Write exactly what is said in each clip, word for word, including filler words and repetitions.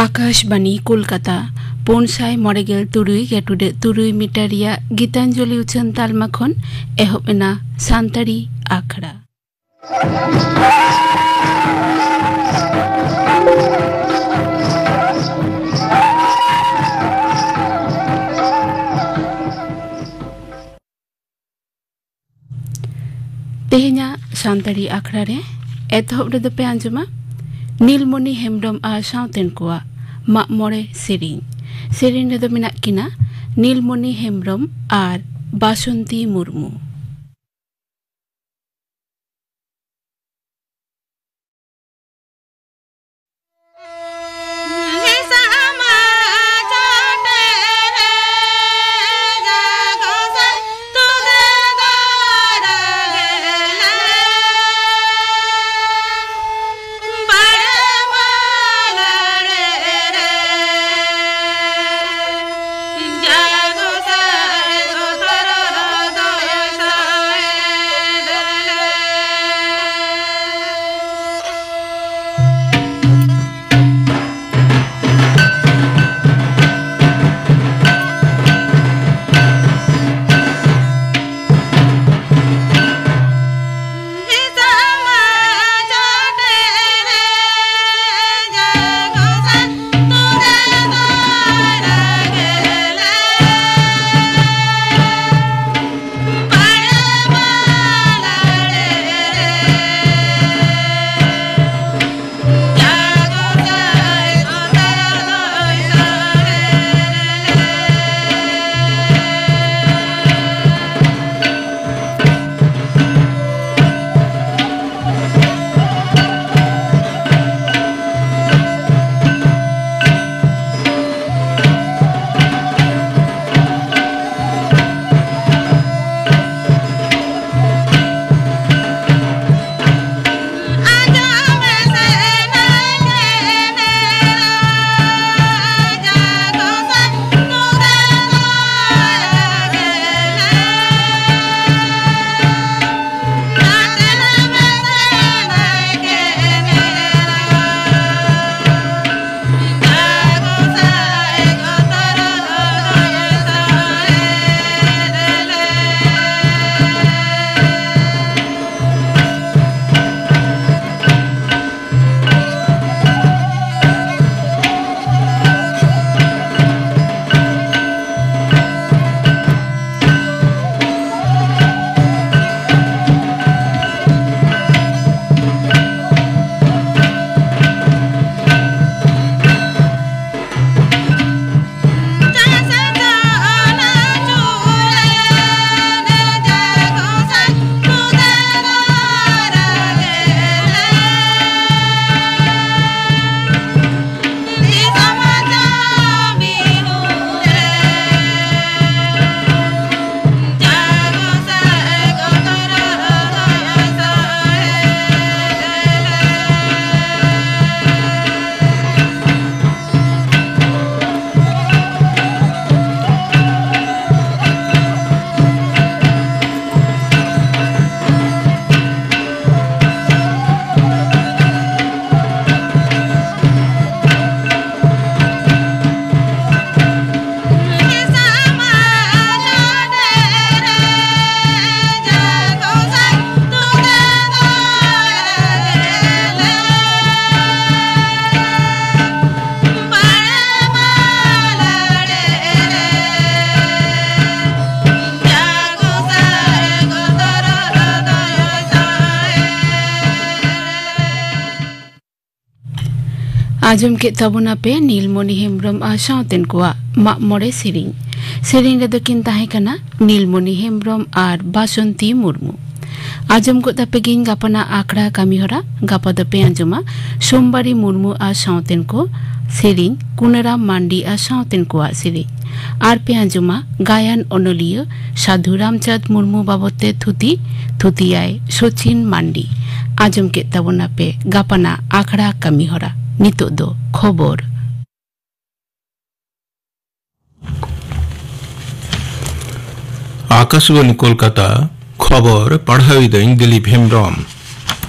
ᱟᱠᱟᱥᱵᱟᱱᱤ ᱠᱳᱞᱠᱟᱛᱟ, ᱯᱩᱱ ᱥᱟᱭ ᱢᱚᱬᱮ ᱜᱮᱞ ᱛᱩᱨᱩᱭ ᱜᱮᱴᱩᱰᱮ ᱛᱩᱨᱩᱭ ᱢᱤᱴᱟᱨ ᱨᱮᱭᱟᱜ ᱜᱤᱛᱟᱧᱡᱚᱞᱤ ᱩᱪᱷᱟᱹᱱ ᱛᱟᱞᱢᱟ ᱠᱷᱚᱱ ᱮᱦᱚᱵ ᱮᱱᱟ ᱥᱟᱱᱛᱟᱲᱤ ᱟᱠᱷᱲᱟ᱾ ᱛᱮᱦᱮᱧᱟᱜ ᱥᱟᱱᱛᱟᱲᱤ ᱟᱠᱷᱲᱟ ᱨᱮ ᱮᱛᱚᱦᱚᱵ ᱨᱮᱫᱚ ᱯᱮ ᱟᱸᱡᱚᱢᱟ ᱱᱤᱞᱢᱚᱱᱤ ᱦᱮᱢᱵᱽᱨᱚᱢ ᱟᱨ ᱥᱟᱶᱛᱮᱱ ᱠᱚᱣᱟᱜ ᱢᱟᱜ ᱢᱚᱬᱮ ᱥᱮᱨᱮᱧ᱾ ᱥᱮᱨᱮᱧ ᱨᱮᱫᱚ ᱢᱮᱱᱟᱜ ᱠᱤᱱᱟ ᱱᱤᱞᱢᱚᱱᱤ ᱦᱮᱢᱵᱽᱨᱚᱢ ᱟᱨ ᱵᱟᱥᱚᱱᱛᱤ ᱢᱩᱨᱢᱩ᱾ ᱟᱸᱡᱚᱢ ᱠᱮᱫ ᱛᱟᱵᱚᱱᱟᱯᱮ ᱱᱤᱞᱢᱚᱱᱤ ᱦᱮᱢᱵᱽᱨᱚᱢ ᱟᱨ ᱥᱟᱶᱛᱮᱱ ᱠᱚᱣᱟᱜ ᱢᱟᱜ ᱢᱚᱬᱮ ᱥᱮᱨᱮᱧ᱾ ᱥᱮᱨᱮᱧ ᱨᱮᱫᱚ ᱠᱤᱱ ᱛᱟᱦᱮᱸ ᱠᱟᱱᱟ ᱱᱤᱞᱢᱚᱱᱤ ᱦᱮᱢᱵᱽᱨᱚᱢ ᱟᱨ ᱵᱟᱥᱚᱱᱛᱤ ᱢᱩᱨᱢᱩ᱾ ᱟᱸᱡᱚᱢ ᱜᱚᱫ ᱟᱯᱮ ᱜᱤᱧ ᱜᱟᱯᱟᱱᱟᱜ ᱟᱠᱷᱲᱟ ᱠᱟᱹᱢᱤᱦᱚᱨᱟ᱾ ᱜᱟᱯᱟ ᱫᱚᱯᱮ ᱟᱸᱡᱚᱢᱟ ᱥᱳᱢᱵᱟᱨᱤ ᱢᱩᱨᱢᱩ ᱟᱨ ᱥᱟᱶᱛᱮᱱ ᱠᱚ ᱥᱮᱨᱮᱧ, ᱠᱩᱱᱟᱨᱟᱢ ᱢᱟᱱᱰᱤ ᱟᱨ ᱥᱟᱶᱛᱮᱱ ᱠᱚᱣᱟᱜ ᱥᱮᱨᱮᱧ᱾ ᱟᱨ ᱯᱮ ᱟᱸᱡᱚᱢᱟ ᱜᱟᱭᱟᱱ ᱚᱱᱚᱞᱤᱭᱟᱹ ᱥᱟᱹᱫᱷᱩ ᱨᱟᱢᱪᱟᱸᱫᱽ ᱢᱩᱨᱢᱩ ᱵᱟᱵᱚᱫ ᱛᱮ ᱛᱷᱩᱛᱤ, ᱛᱷᱩᱛᱤᱭᱟᱭ ᱥᱚᱪᱤᱱ ᱢᱟᱱᱰᱤ᱾ ᱟᱸᱡᱚᱢ ᱠᱮᱫ ᱛᱟᱵᱚᱱᱟᱯᱮ ᱜᱟᱯᱟᱱᱟᱜ ᱟᱠᱷᱲᱟ ᱠᱟᱹᱢᱤᱦᱚᱨᱟ᱾ ᱱᱤᱛᱚᱜ ᱫᱚ ᱠᱷᱚᱵᱚᱨ᱾ ᱟᱠᱟᱥᱵᱟᱬᱤ ᱠᱳᱞᱠᱟᱛᱟ, ᱠᱷᱚᱵᱚᱨ ᱯᱟᱲᱦᱟᱣᱤᱫᱟᱹᱧ ᱫᱤᱞᱤᱯ ᱦᱮᱢᱵᱽᱨᱚᱢ᱾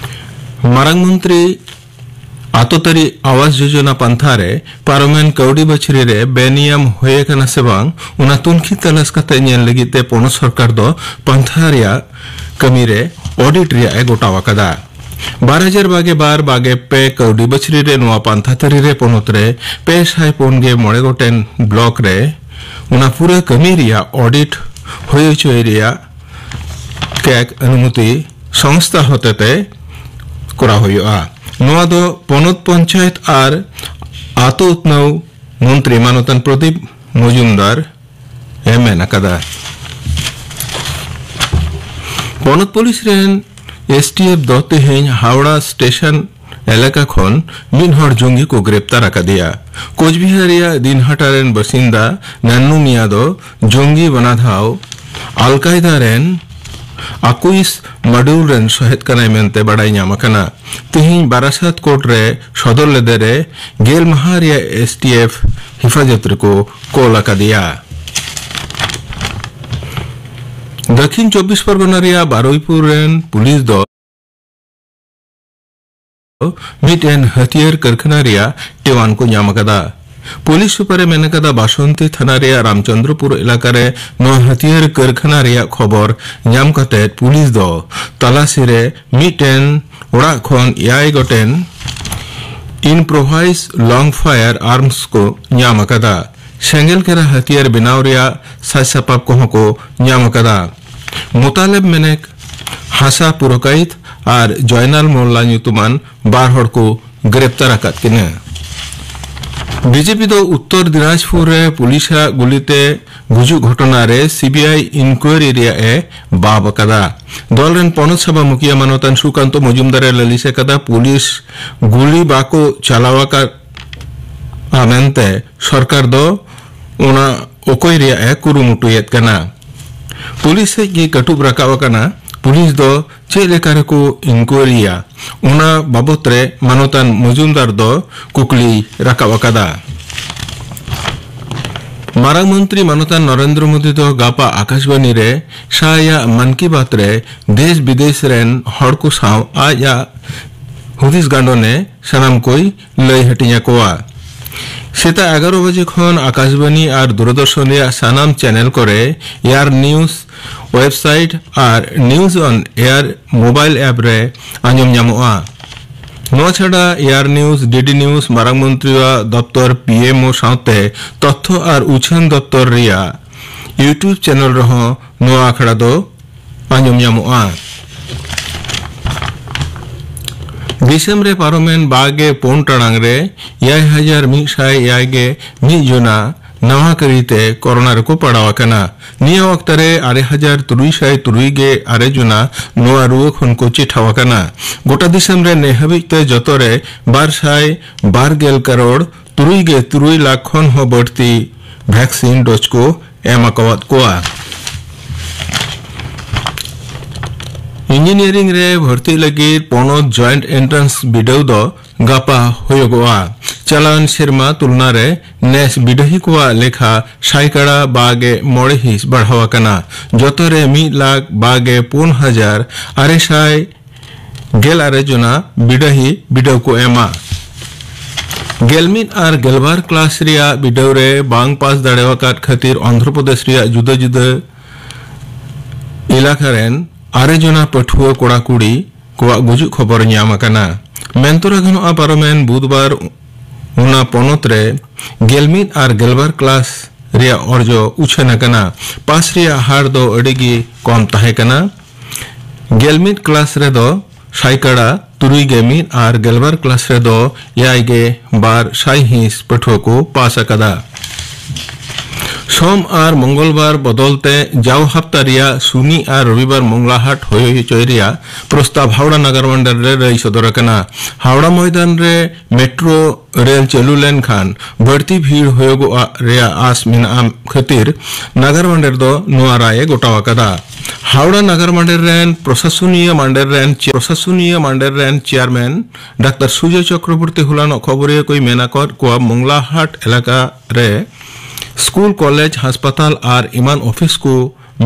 ᱢᱟᱨᱟᱝ ᱢᱚᱱᱛᱨᱤ ᱟᱛᱚ ᱛᱟᱹᱨᱤ ᱟᱣᱟᱥ ᱡᱳᱡᱚᱱᱟ ᱯᱟᱱᱛᱷᱟ ᱨᱮ ᱯᱟᱨᱚᱢᱮᱱ ᱠᱟᱹᱣᱰᱤ ᱵᱟᱹᱪᱷᱨᱤ ᱨᱮ ᱵᱮᱱᱤᱭᱟᱢ ᱦᱩᱭ ᱟᱠᱟᱱᱟ ᱥᱮ ᱵᱟᱝ, ᱚᱱᱟ ᱛᱩᱱᱠᱷᱤ ᱛᱚᱞᱟᱥ ᱠᱟᱛᱮ ᱧᱮᱞ ᱞᱟᱹᱜᱤᱫ ᱛᱮ ᱯᱚᱱᱚᱛ ᱥᱚᱨᱠᱟᱨ ᱫᱚ ᱯᱟᱱᱛᱷᱟ ᱨᱮᱭᱟᱜ ᱠᱟᱹᱢᱤ ᱨᱮ ᱚᱰᱤᱴ ᱨᱮᱭᱟᱜ ᱮ ᱜᱚᱴᱟᱣ ᱟᱠᱟᱫᱟ᱾ ᱵᱟᱨ ᱦᱟᱡᱟᱨ ᱵᱟᱜᱮ ᱵᱟᱨ ᱵᱟᱜᱮ ᱯᱮ ᱠᱟᱹᱣᱰᱤ ᱵᱟᱹᱪᱷᱨᱤ ᱨᱮ ᱱᱚᱣᱟ ᱯᱟᱱᱛᱷᱟ ᱛᱟᱹᱨᱤ ᱨᱮ ᱯᱚᱱᱚᱛ ᱨᱮ ᱯᱮ ᱥᱟᱭ ᱯᱩᱱ ᱜᱮ ᱢᱚᱬᱮ ᱜᱚᱴᱮᱱ ᱵᱞᱚᱠ ᱨᱮ ᱚᱱᱟ ᱯᱩᱨᱟᱹ ᱠᱟᱹᱢᱤ ᱨᱮᱭᱟᱜ ᱚᱰᱤᱴ ᱦᱩᱭ ᱦᱚᱪᱚᱭ ᱨᱮᱭᱟᱜ ᱠᱮᱠ ᱚᱱᱩᱢᱚᱛᱤ ᱥᱚᱝᱥᱛᱷᱟ ᱦᱚᱛᱮᱛᱮ ᱠᱚᱨᱟᱣ ᱦᱩᱭᱩᱜᱼᱟ᱾ ᱱᱚᱣᱟ ᱫᱚ ᱯᱚᱱᱚᱛ ᱯᱚᱧᱪᱟᱭᱮᱛ ᱟᱨ ᱟᱛᱳ ᱩᱛᱱᱟᱹᱣ ᱢᱚᱱᱛᱨᱤ ᱢᱟᱱᱚᱛᱟᱱ ᱯᱨᱚᱫᱤᱯ ᱢᱚᱡᱩᱢᱫᱟᱨ ᱮ ᱢᱮᱱ ᱟᱠᱟᱫᱟ᱾ ᱯᱚᱱᱚᱛ ᱯᱩᱞᱤᱥ ᱨᱮᱱ ᱮᱥ ᱴᱤ ᱮᱯᱷ ᱫᱚ ᱛᱮᱦᱮᱧ ᱦᱟᱣᱲᱟ ᱥᱴᱮᱥᱚᱱ ᱮᱞᱟᱠᱟ ᱠᱷᱚᱱ ᱢᱤᱫ ᱦᱚᱲ ᱡᱚᱝᱜᱤ ᱠᱚ ᱜᱨᱮᱯᱛᱟᱨ ᱟᱠᱟᱫᱮᱭᱟ᱾ ᱠᱳᱪᱵᱤᱦᱟᱨ ᱨᱮᱭᱟᱜ ᱫᱤᱱᱦᱟᱴᱟ ᱨᱮᱱ ᱵᱟᱥᱤᱱᱫᱟ ᱱᱟᱱᱱᱩ ᱢᱤᱭᱟ ᱫᱚ ᱡᱚᱝᱜᱤ ᱵᱟᱱᱟ ᱫᱷᱟᱣ ᱟᱞ ᱠᱟᱭᱫᱟ ᱨᱮᱱ ᱟᱠᱩᱭᱤᱥ ᱢᱟᱰᱩᱞ ᱨᱮᱱ ᱥᱚᱦᱮᱫ ᱠᱟᱱᱟᱭ ᱢᱮᱱᱛᱮ ᱵᱟᱰᱟᱭ ᱧᱟᱢ ᱟᱠᱟᱱᱟ᱾ ᱛᱮᱦᱮᱧ ᱵᱟᱨᱟᱥᱟᱛ ᱠᱳᱨᱴ ᱨᱮ ᱥᱚᱫᱚᱨ ᱞᱮᱫᱮ ᱨᱮ ᱜᱮᱞ ᱢᱟᱦᱟ ᱨᱮᱭᱟᱜ ᱮᱥ ᱴᱤ ᱮᱯᱷ ᱦᱮᱯᱷᱟᱡᱚᱛ ᱨᱮᱠᱚ ᱠᱳᱞ ᱟᱠᱟᱫᱮᱭᱟ᱾ ᱫᱟᱹᱠᱷᱤᱱ ᱪᱚᱵᱵᱤᱥ ᱯᱚᱨᱜᱚᱱᱟ ᱨᱮᱭᱟᱜ ᱵᱟᱨᱩᱭᱯᱩᱨ ᱨᱮᱱ ᱯᱩᱞᱤᱥ ᱫᱚ ᱢᱤᱫᱴᱮᱱ ᱦᱟᱹᱛᱭᱟᱹᱨ ᱠᱟᱹᱨᱠᱷᱟᱱᱟ ᱨᱮᱭᱟᱜ ᱴᱮᱣᱟᱱ ᱠᱚ ᱧᱟᱢ ᱟᱠᱟᱫᱟ᱾ ᱯᱩᱞᱤᱥ ᱥᱩᱯᱟᱨ ᱮ ᱢᱮᱱ ᱟᱠᱟᱫᱟ, ᱵᱟᱥᱚᱱᱛᱤ ᱛᱷᱟᱱᱟ ᱨᱮᱭᱟᱜ ᱨᱟᱢᱪᱚᱸᱫᱽᱨᱚᱯᱩᱨ ᱮᱞᱟᱠᱟ ᱨᱮ ᱱᱚᱣᱟ ᱦᱟᱹᱛᱭᱟᱹᱨ ᱠᱟᱹᱨᱠᱷᱟᱱᱟ ᱨᱮᱭᱟᱜ ᱠᱷᱚᱵᱚᱨ ᱧᱟᱢ ᱠᱟᱛᱮ ᱯᱩᱞᱤᱥ ᱫᱚ ᱛᱟᱞᱟᱥᱤ ᱨᱮ ᱢᱤᱫᱴᱮᱱ ᱚᱲᱟᱜ ᱠᱷᱚᱱ ᱮᱭᱟᱭ ᱜᱚᱴᱮᱱ ᱤᱢᱯᱨᱳᱵᱷᱟᱭᱤᱡᱽ ᱞᱚᱝ ᱯᱷᱟᱭᱟᱨ ᱟᱨᱢᱥ ᱠᱚ ᱧᱟᱢ ᱟᱠᱟᱫᱟ᱾ ᱥᱮᱸᱜᱮᱞ ᱜᱷᱮᱨᱟ ᱦᱟᱹᱛᱭᱟᱹᱨ ᱵᱮᱱᱟᱣ ᱨᱮᱭᱟᱜ ᱥᱟᱡᱽ ᱥᱟᱯᱟᱵ ᱠᱚᱦᱚᱸ ᱠᱚ ᱧᱟᱢ ᱟᱠᱟᱫᱟ᱾ ᱢᱩᱛᱟᱞᱮᱵ ᱢᱮᱱᱮᱠ ᱦᱟᱥᱟ ᱯᱩᱨᱚᱠᱟᱭᱤᱛ ᱟᱨ ᱡᱚᱭᱱᱟᱞ ᱢᱳᱞᱞᱟ ᱧᱩᱛᱩᱢᱟᱱ ᱵᱟᱨ ᱦᱚᱲ ᱠᱚ ᱜᱨᱮᱯᱛᱟᱨ ᱟᱠᱟᱫ ᱠᱤᱱᱟ᱾ ᱵᱤᱡᱮᱯᱤ ᱫᱚ ᱩᱛᱛᱚᱨ ᱫᱤᱱᱟᱡᱽᱯᱩᱨ ᱨᱮ ᱯᱩᱞᱤᱥᱟᱜ ᱜᱩᱞᱤᱛᱮ ᱜᱩᱡᱩᱜ ᱜᱷᱚᱴᱚᱱᱟ ᱨᱮ ᱥᱤᱵᱤᱟᱭ ᱤᱱᱠᱣᱟᱭᱨᱤ ᱨᱮᱭᱟᱜ ᱮ ᱵᱟᱵ ᱟᱠᱟᱫᱟ᱾ ᱫᱚᱞ ᱨᱮᱱ ᱯᱚᱱᱚᱛ ᱥᱚᱵᱷᱟ ᱢᱩᱠᱷᱤᱭᱟᱹ ᱢᱟᱱᱚᱛᱟᱱ ᱥᱩᱠᱟᱱᱛᱚ ᱢᱚᱡᱩᱢᱫᱟᱨ ᱮ ᱞᱟᱹᱞᱤᱥ ᱟᱠᱟᱫᱟ, ᱯᱩᱞᱤᱥ ᱜᱩᱞᱤ ᱵᱟᱠᱚ ᱪᱟᱞᱟᱣ ᱟᱠᱟᱫᱼᱟ ᱢᱮᱱᱛᱮ ᱥᱚᱨᱠᱟᱨ ᱫᱚ ᱚᱱᱟ ᱚᱠᱚᱭ ᱨᱮᱭᱟᱜ ᱮ ᱠᱩᱨᱩᱢᱩᱴᱩᱭᱮᱫ ᱠᱟᱱᱟ᱾ ᱯᱩᱞᱤᱥ ᱥᱮᱫ ᱜᱮ ᱠᱟᱹᱴᱩᱵ ᱨᱟᱠᱟᱵ ᱟᱠᱟᱱᱟ᱾ ᱯᱩᱞᱤᱥ ᱫᱚ ᱪᱮᱫ ᱞᱮᱠᱟ ᱨᱮᱠᱚ ᱤᱱᱠᱣᱟᱭᱨᱤᱭᱟ, ᱚᱱᱟ ᱵᱟᱵᱚᱛ ᱨᱮ ᱢᱟᱱᱚᱛᱟᱱ ᱢᱚᱡᱩᱢᱫᱟᱨ ᱫᱚ ᱠᱩᱠᱞᱤ ᱨᱟᱠᱟᱵ ᱟᱠᱟᱫᱟ᱾ ᱢᱟᱨᱟᱝ ᱢᱚᱱᱛᱨᱤ ᱢᱟᱱᱚᱛᱟᱱ ᱱᱚᱨᱮᱱᱫᱨᱚ ᱢᱳᱫᱤ ᱫᱚ ᱜᱟᱯᱟ ᱟᱠᱟᱥᱵᱟᱱᱤ ᱨᱮ ᱥᱟᱭ ᱟᱜ ᱢᱟᱱ ᱠᱤ ᱵᱟᱛ ᱨᱮ ᱫᱮᱥ ᱵᱤᱫᱮᱥ ᱨᱮᱱ ᱦᱚᱲ ᱠᱚ ᱥᱟᱶ ᱟᱡ ᱟᱜ ᱦᱩᱫᱤᱥ ᱜᱟᱸᱰᱚᱱ ᱮ ᱥᱟᱱᱟᱢ ᱠᱚᱭ ᱞᱟᱹᱭ ᱦᱟᱹᱴᱤᱧ ᱟᱠᱚᱣᱟ᱾ ᱥᱮᱛᱟᱜ ᱮᱜᱟᱨᱚ ᱵᱟᱡᱮ ᱠᱷᱚᱱ ᱟᱠᱟᱥᱵᱟᱱᱤ ᱟᱨ ᱫᱩᱨᱚᱫᱚᱨᱥᱚᱱ ᱨᱮᱭᱟᱜ ᱥᱟᱱᱟᱢ ᱪᱮᱱᱮᱞ ᱠᱚᱨᱮ ᱮᱭᱟᱨ ᱱᱤᱭᱩᱡᱽ ᱣᱮᱵᱥᱟᱭᱤᱴ ᱟᱨ ᱱᱤᱭᱩᱡᱽ ᱚᱱ ᱮᱭᱟᱨ ᱢᱳᱵᱟᱭᱤᱞ ᱮᱯ ᱨᱮ ᱟᱸᱡᱚᱢ ᱧᱟᱢᱚᱜᱼᱟ᱾ ᱱᱚᱣᱟ ᱪᱷᱟᱰᱟ ᱮᱭᱟᱨ ᱱᱤᱭᱩᱡᱽ, ᱰᱤᱰᱤ ᱱᱤᱭᱩᱡᱽ, ᱢᱟᱨᱟᱝ ᱢᱚᱱᱛᱨᱤᱭᱟᱜ ᱫᱚᱯᱛᱚᱨ ᱯᱤ ᱮᱢ ᱳ ᱥᱟᱶᱛᱮ ᱛᱚᱛᱛᱷᱚ ᱟᱨ ᱩᱪᱷᱟᱹᱱ ᱫᱚᱯᱛᱚᱨ ᱨᱮᱭᱟᱜ YouTube ᱪᱮᱱᱮᱞ ᱨᱮᱦᱚᱸ ᱱᱚᱣᱟ ᱟᱠᱷᱲᱟ ᱫᱚ ᱟᱸᱡᱚᱢ ᱧᱟᱢᱚᱜᱼᱟ᱾ ᱫᱤᱥᱚᱢ ᱨᱮ ᱯᱟᱨᱚᱢᱮᱱ ᱵᱟᱜᱮ ᱯᱩᱱ ᱴᱟᱲᱟᱝ ᱨᱮ ᱮᱭᱟᱭ ᱦᱟᱡᱟᱨ ᱢᱤᱫ ᱥᱟᱭ ᱮᱭᱟᱭ ᱜᱮ ᱢᱤᱫ ᱡᱚᱱᱟ ᱱᱟᱣᱟ ᱠᱟᱹᱨᱤᱛᱮ ᱠᱚᱨᱳᱱᱟ ᱨᱮᱠᱚ ᱯᱟᱲᱟᱣ ᱟᱠᱟᱱᱟ᱾ ᱱᱤᱭᱟᱹ ᱚᱠᱛᱚ ᱨᱮ ᱟᱨᱮ ᱦᱟᱡᱟᱨ ᱛᱩᱨᱩᱭ ᱥᱟᱭ ᱛᱩᱨᱩᱭ ᱜᱮ ᱟᱨᱮ ᱡᱚᱱᱟ ᱱᱚᱣᱟ ᱨᱩᱣᱟᱹ ᱠᱷᱚᱱ ᱠᱚ ᱪᱮᱴᱷᱟᱣ ᱟᱠᱟᱱᱟ᱾ ᱜᱚᱴᱟ ᱫᱤᱥᱚᱢ ᱨᱮ ᱱᱮ ᱦᱟᱹᱵᱤᱡ ᱛᱮ ᱡᱚᱛᱚ ᱨᱮ ᱵᱟᱨ ᱥᱟᱭ ᱵᱟᱨ ᱜᱮᱞ ᱠᱟᱨᱳᱲ ᱛᱩᱨᱩᱭ ᱜᱮ ᱛᱩᱨᱩᱭ ᱞᱟᱠᱷ ᱠᱷᱚᱱ ᱦᱚᱸ ᱵᱟᱹᱲᱛᱤ ᱵᱷᱮᱠᱥᱤᱱ ᱰᱳᱡᱽ ᱠᱚ ᱮᱢ ᱟᱠᱟᱣᱟᱫ ᱠᱚᱣᱟ᱾ ᱤᱧᱡᱤᱱᱤᱭᱟᱨᱤᱝ ᱨᱮ ᱵᱷᱚᱨᱛᱤᱜ ᱞᱟᱹᱜᱤᱫ ᱯᱚᱱᱚᱛ ᱡᱚᱭᱮᱱᱴ ᱮᱱᱴᱨᱟᱱᱥ ᱵᱤᱰᱟᱹᱣ ᱫᱚ ᱜᱟᱯᱟ ᱦᱩᱭᱩᱜᱚᱜᱼᱟ᱾ ᱪᱟᱞᱟᱣᱮᱱ ᱥᱮᱨᱢᱟ ᱛᱩᱞᱱᱟ ᱨᱮ ᱱᱮᱥ ᱵᱤᱰᱟᱹᱦᱤ ᱠᱚᱣᱟᱜ ᱞᱮᱠᱷᱟ ᱥᱟᱭᱠᱟᱲᱟ ᱵᱟᱜᱮ ᱢᱚᱬᱮ ᱦᱤᱸᱥ ᱵᱟᱲᱦᱟᱣ ᱟᱠᱟᱱᱟ᱾ ᱡᱚᱛᱚ ᱨᱮ ᱢᱤᱫ ᱞᱟᱠᱷ ᱵᱟᱜᱮ ᱯᱩᱱ ᱦᱟᱡᱟᱨ ᱟᱨᱮ ᱥᱟᱭ ᱜᱮᱞ ᱟᱨᱮ ᱡᱚᱱᱟ ᱵᱤᱰᱟᱹᱦᱤ ᱵᱤᱰᱟᱹᱣ ᱠᱚ ᱮᱢᱟ᱾ ᱜᱮᱞ ᱢᱤᱫ ᱟᱨ ᱜᱮᱞᱵᱟᱨ ᱠᱞᱟᱥ ᱨᱮᱭᱟᱜ ᱵᱤᱰᱟᱹᱣ ᱨᱮ ᱵᱟᱝ ᱯᱟᱥ ᱫᱟᱲᱮᱣᱟᱠᱟᱫ ᱠᱷᱟᱹᱛᱤᱨ ᱚᱱᱫᱷᱨᱚ ᱯᱨᱚᱫᱮᱥ ᱨᱮᱭᱟᱜ ᱡᱩᱫᱟᱹ ᱡᱩᱫᱟᱹ ᱮᱞᱟᱠᱟ ᱨᱮᱱ ᱟᱨᱮ ᱡᱚᱱᱟ ᱯᱟᱹᱴᱷᱩᱣᱟᱹ ᱠᱚᱲᱟ ᱠᱩᱲᱤ ᱠᱚᱣᱟᱜ ᱜᱩᱡᱩᱜ ᱠᱷᱚᱵᱚᱨ ᱧᱟᱢ ᱟᱠᱟᱱᱟ᱾ ᱢᱮᱱᱛᱚᱨᱟ ᱜᱟᱱᱚᱜᱼᱟ, ᱯᱟᱨᱚᱢᱮᱱ ᱵᱩᱫᱷᱵᱟᱨ ᱚᱱᱟ ᱯᱚᱱᱚᱛ ᱨᱮ ᱜᱮᱞ ᱢᱤᱫ ᱟᱨ ᱜᱮᱞᱵᱟᱨ ᱠᱞᱟᱥ ᱨᱮᱭᱟᱜ ᱚᱨᱡᱚ ᱩᱪᱷᱟᱹᱱ ᱟᱠᱟᱱᱟ᱾ ᱯᱟᱥ ᱨᱮᱭᱟᱜ ᱦᱟᱨ ᱫᱚ ᱟᱹᱰᱤ ᱜᱮ ᱠᱚᱢ ᱛᱟᱦᱮᱸ ᱠᱟᱱᱟ᱾ ᱜᱮᱞ ᱢᱤᱫ ᱠᱞᱟᱥ ᱨᱮᱫᱚ ᱥᱟᱭᱠᱟᱲᱟ ᱛᱩᱨᱩᱭ ᱜᱮ ᱢᱤᱫ ᱟᱨ ᱜᱮᱞᱵᱟᱨ ᱠᱞᱟᱥ ᱨᱮᱫᱚ ᱮᱭᱟᱭ ᱜᱮ ᱵᱟᱨ ᱥᱟᱭᱦᱤᱸᱥ ᱯᱟᱹᱴᱷᱩᱣᱟᱹ ᱠᱚ ᱯᱟᱥ ᱟᱠᱟᱫᱟ᱾ ᱥᱳᱢ ᱟᱨ ᱢᱚᱝᱜᱚᱞᱵᱟᱨ ᱵᱚᱫᱚᱞ ᱛᱮ ᱡᱟᱣ ᱦᱟᱯᱛᱟ ᱨᱮᱭᱟᱜ ᱥᱩᱱᱤ ᱟᱨ ᱨᱚᱵᱤᱵᱟᱨ ᱢᱚᱝᱞᱟ ᱦᱟᱴ ᱦᱩᱭ ᱦᱚᱪᱚᱭ ᱨᱮᱭᱟᱜ ᱯᱨᱚᱥᱛᱟᱵ ᱦᱟᱣᱲᱟ ᱱᱟᱜᱟᱨ ᱢᱟᱱᱰᱟᱨ ᱨᱮ ᱞᱟᱹᱭ ᱥᱚᱫᱚᱨ ᱟᱠᱟᱱᱟ᱾ ᱦᱟᱣᱲᱟ ᱢᱚᱭᱫᱟᱱ ᱨᱮ ᱢᱮᱴᱨᱳ ᱨᱮᱞ ᱪᱟᱹᱞᱩ ᱞᱮᱱᱠᱷᱟᱱ ᱵᱟᱹᱲᱛᱤ ᱵᱷᱤᱲ ᱦᱩᱭᱩᱜᱚᱜ ᱨᱮᱭᱟᱜ ᱟᱥ ᱢᱮᱱᱟᱜᱼᱟ ᱠᱷᱟᱹᱛᱤᱨ ᱱᱟᱜᱟᱨ ᱢᱟᱱᱰᱮᱨ ᱫᱚ ᱱᱚᱣᱟ ᱨᱟᱭ ᱮ ᱜᱚᱴᱟᱣ ᱟᱠᱟᱫᱟ᱾ ᱦᱟᱣᱲᱟ ᱱᱟᱜᱟᱨ ᱢᱟᱱᱰᱮᱨ ᱨᱮᱱ ᱯᱨᱚᱥᱟᱥᱚᱱᱤᱭᱟᱹ ᱢᱟᱱᱰᱮᱨ ᱨᱮᱱ ᱪᱮ-, ᱯᱨᱚᱥᱟᱥᱚᱱᱤᱭᱟᱹ ᱢᱟᱱᱰᱮᱨ ᱨᱮᱱ ᱪᱮᱭᱟᱨᱢᱮᱱ ᱰᱟᱠᱛᱟᱨ ᱥᱩᱡᱚᱭ ᱪᱚᱠᱨᱚᱵᱚᱨᱛᱤ ᱦᱚᱞᱟᱱᱚᱜ ᱠᱷᱚᱵᱚᱨᱤᱭᱟᱹ ᱠᱚᱭ ᱢᱮᱱ ᱟᱠᱟᱫ ᱠᱚᱣᱟ, ᱢᱚᱝᱞᱟ ᱦᱟᱴ ᱮᱞᱟᱠᱟ ᱨᱮ ᱥᱠᱩᱞ, ᱠᱚᱞᱮᱡᱽ, ᱦᱟᱥᱯᱟᱛᱟᱞ ᱟᱨ ᱮᱢᱟᱱ ᱚᱯᱷᱤᱥ ᱠᱚ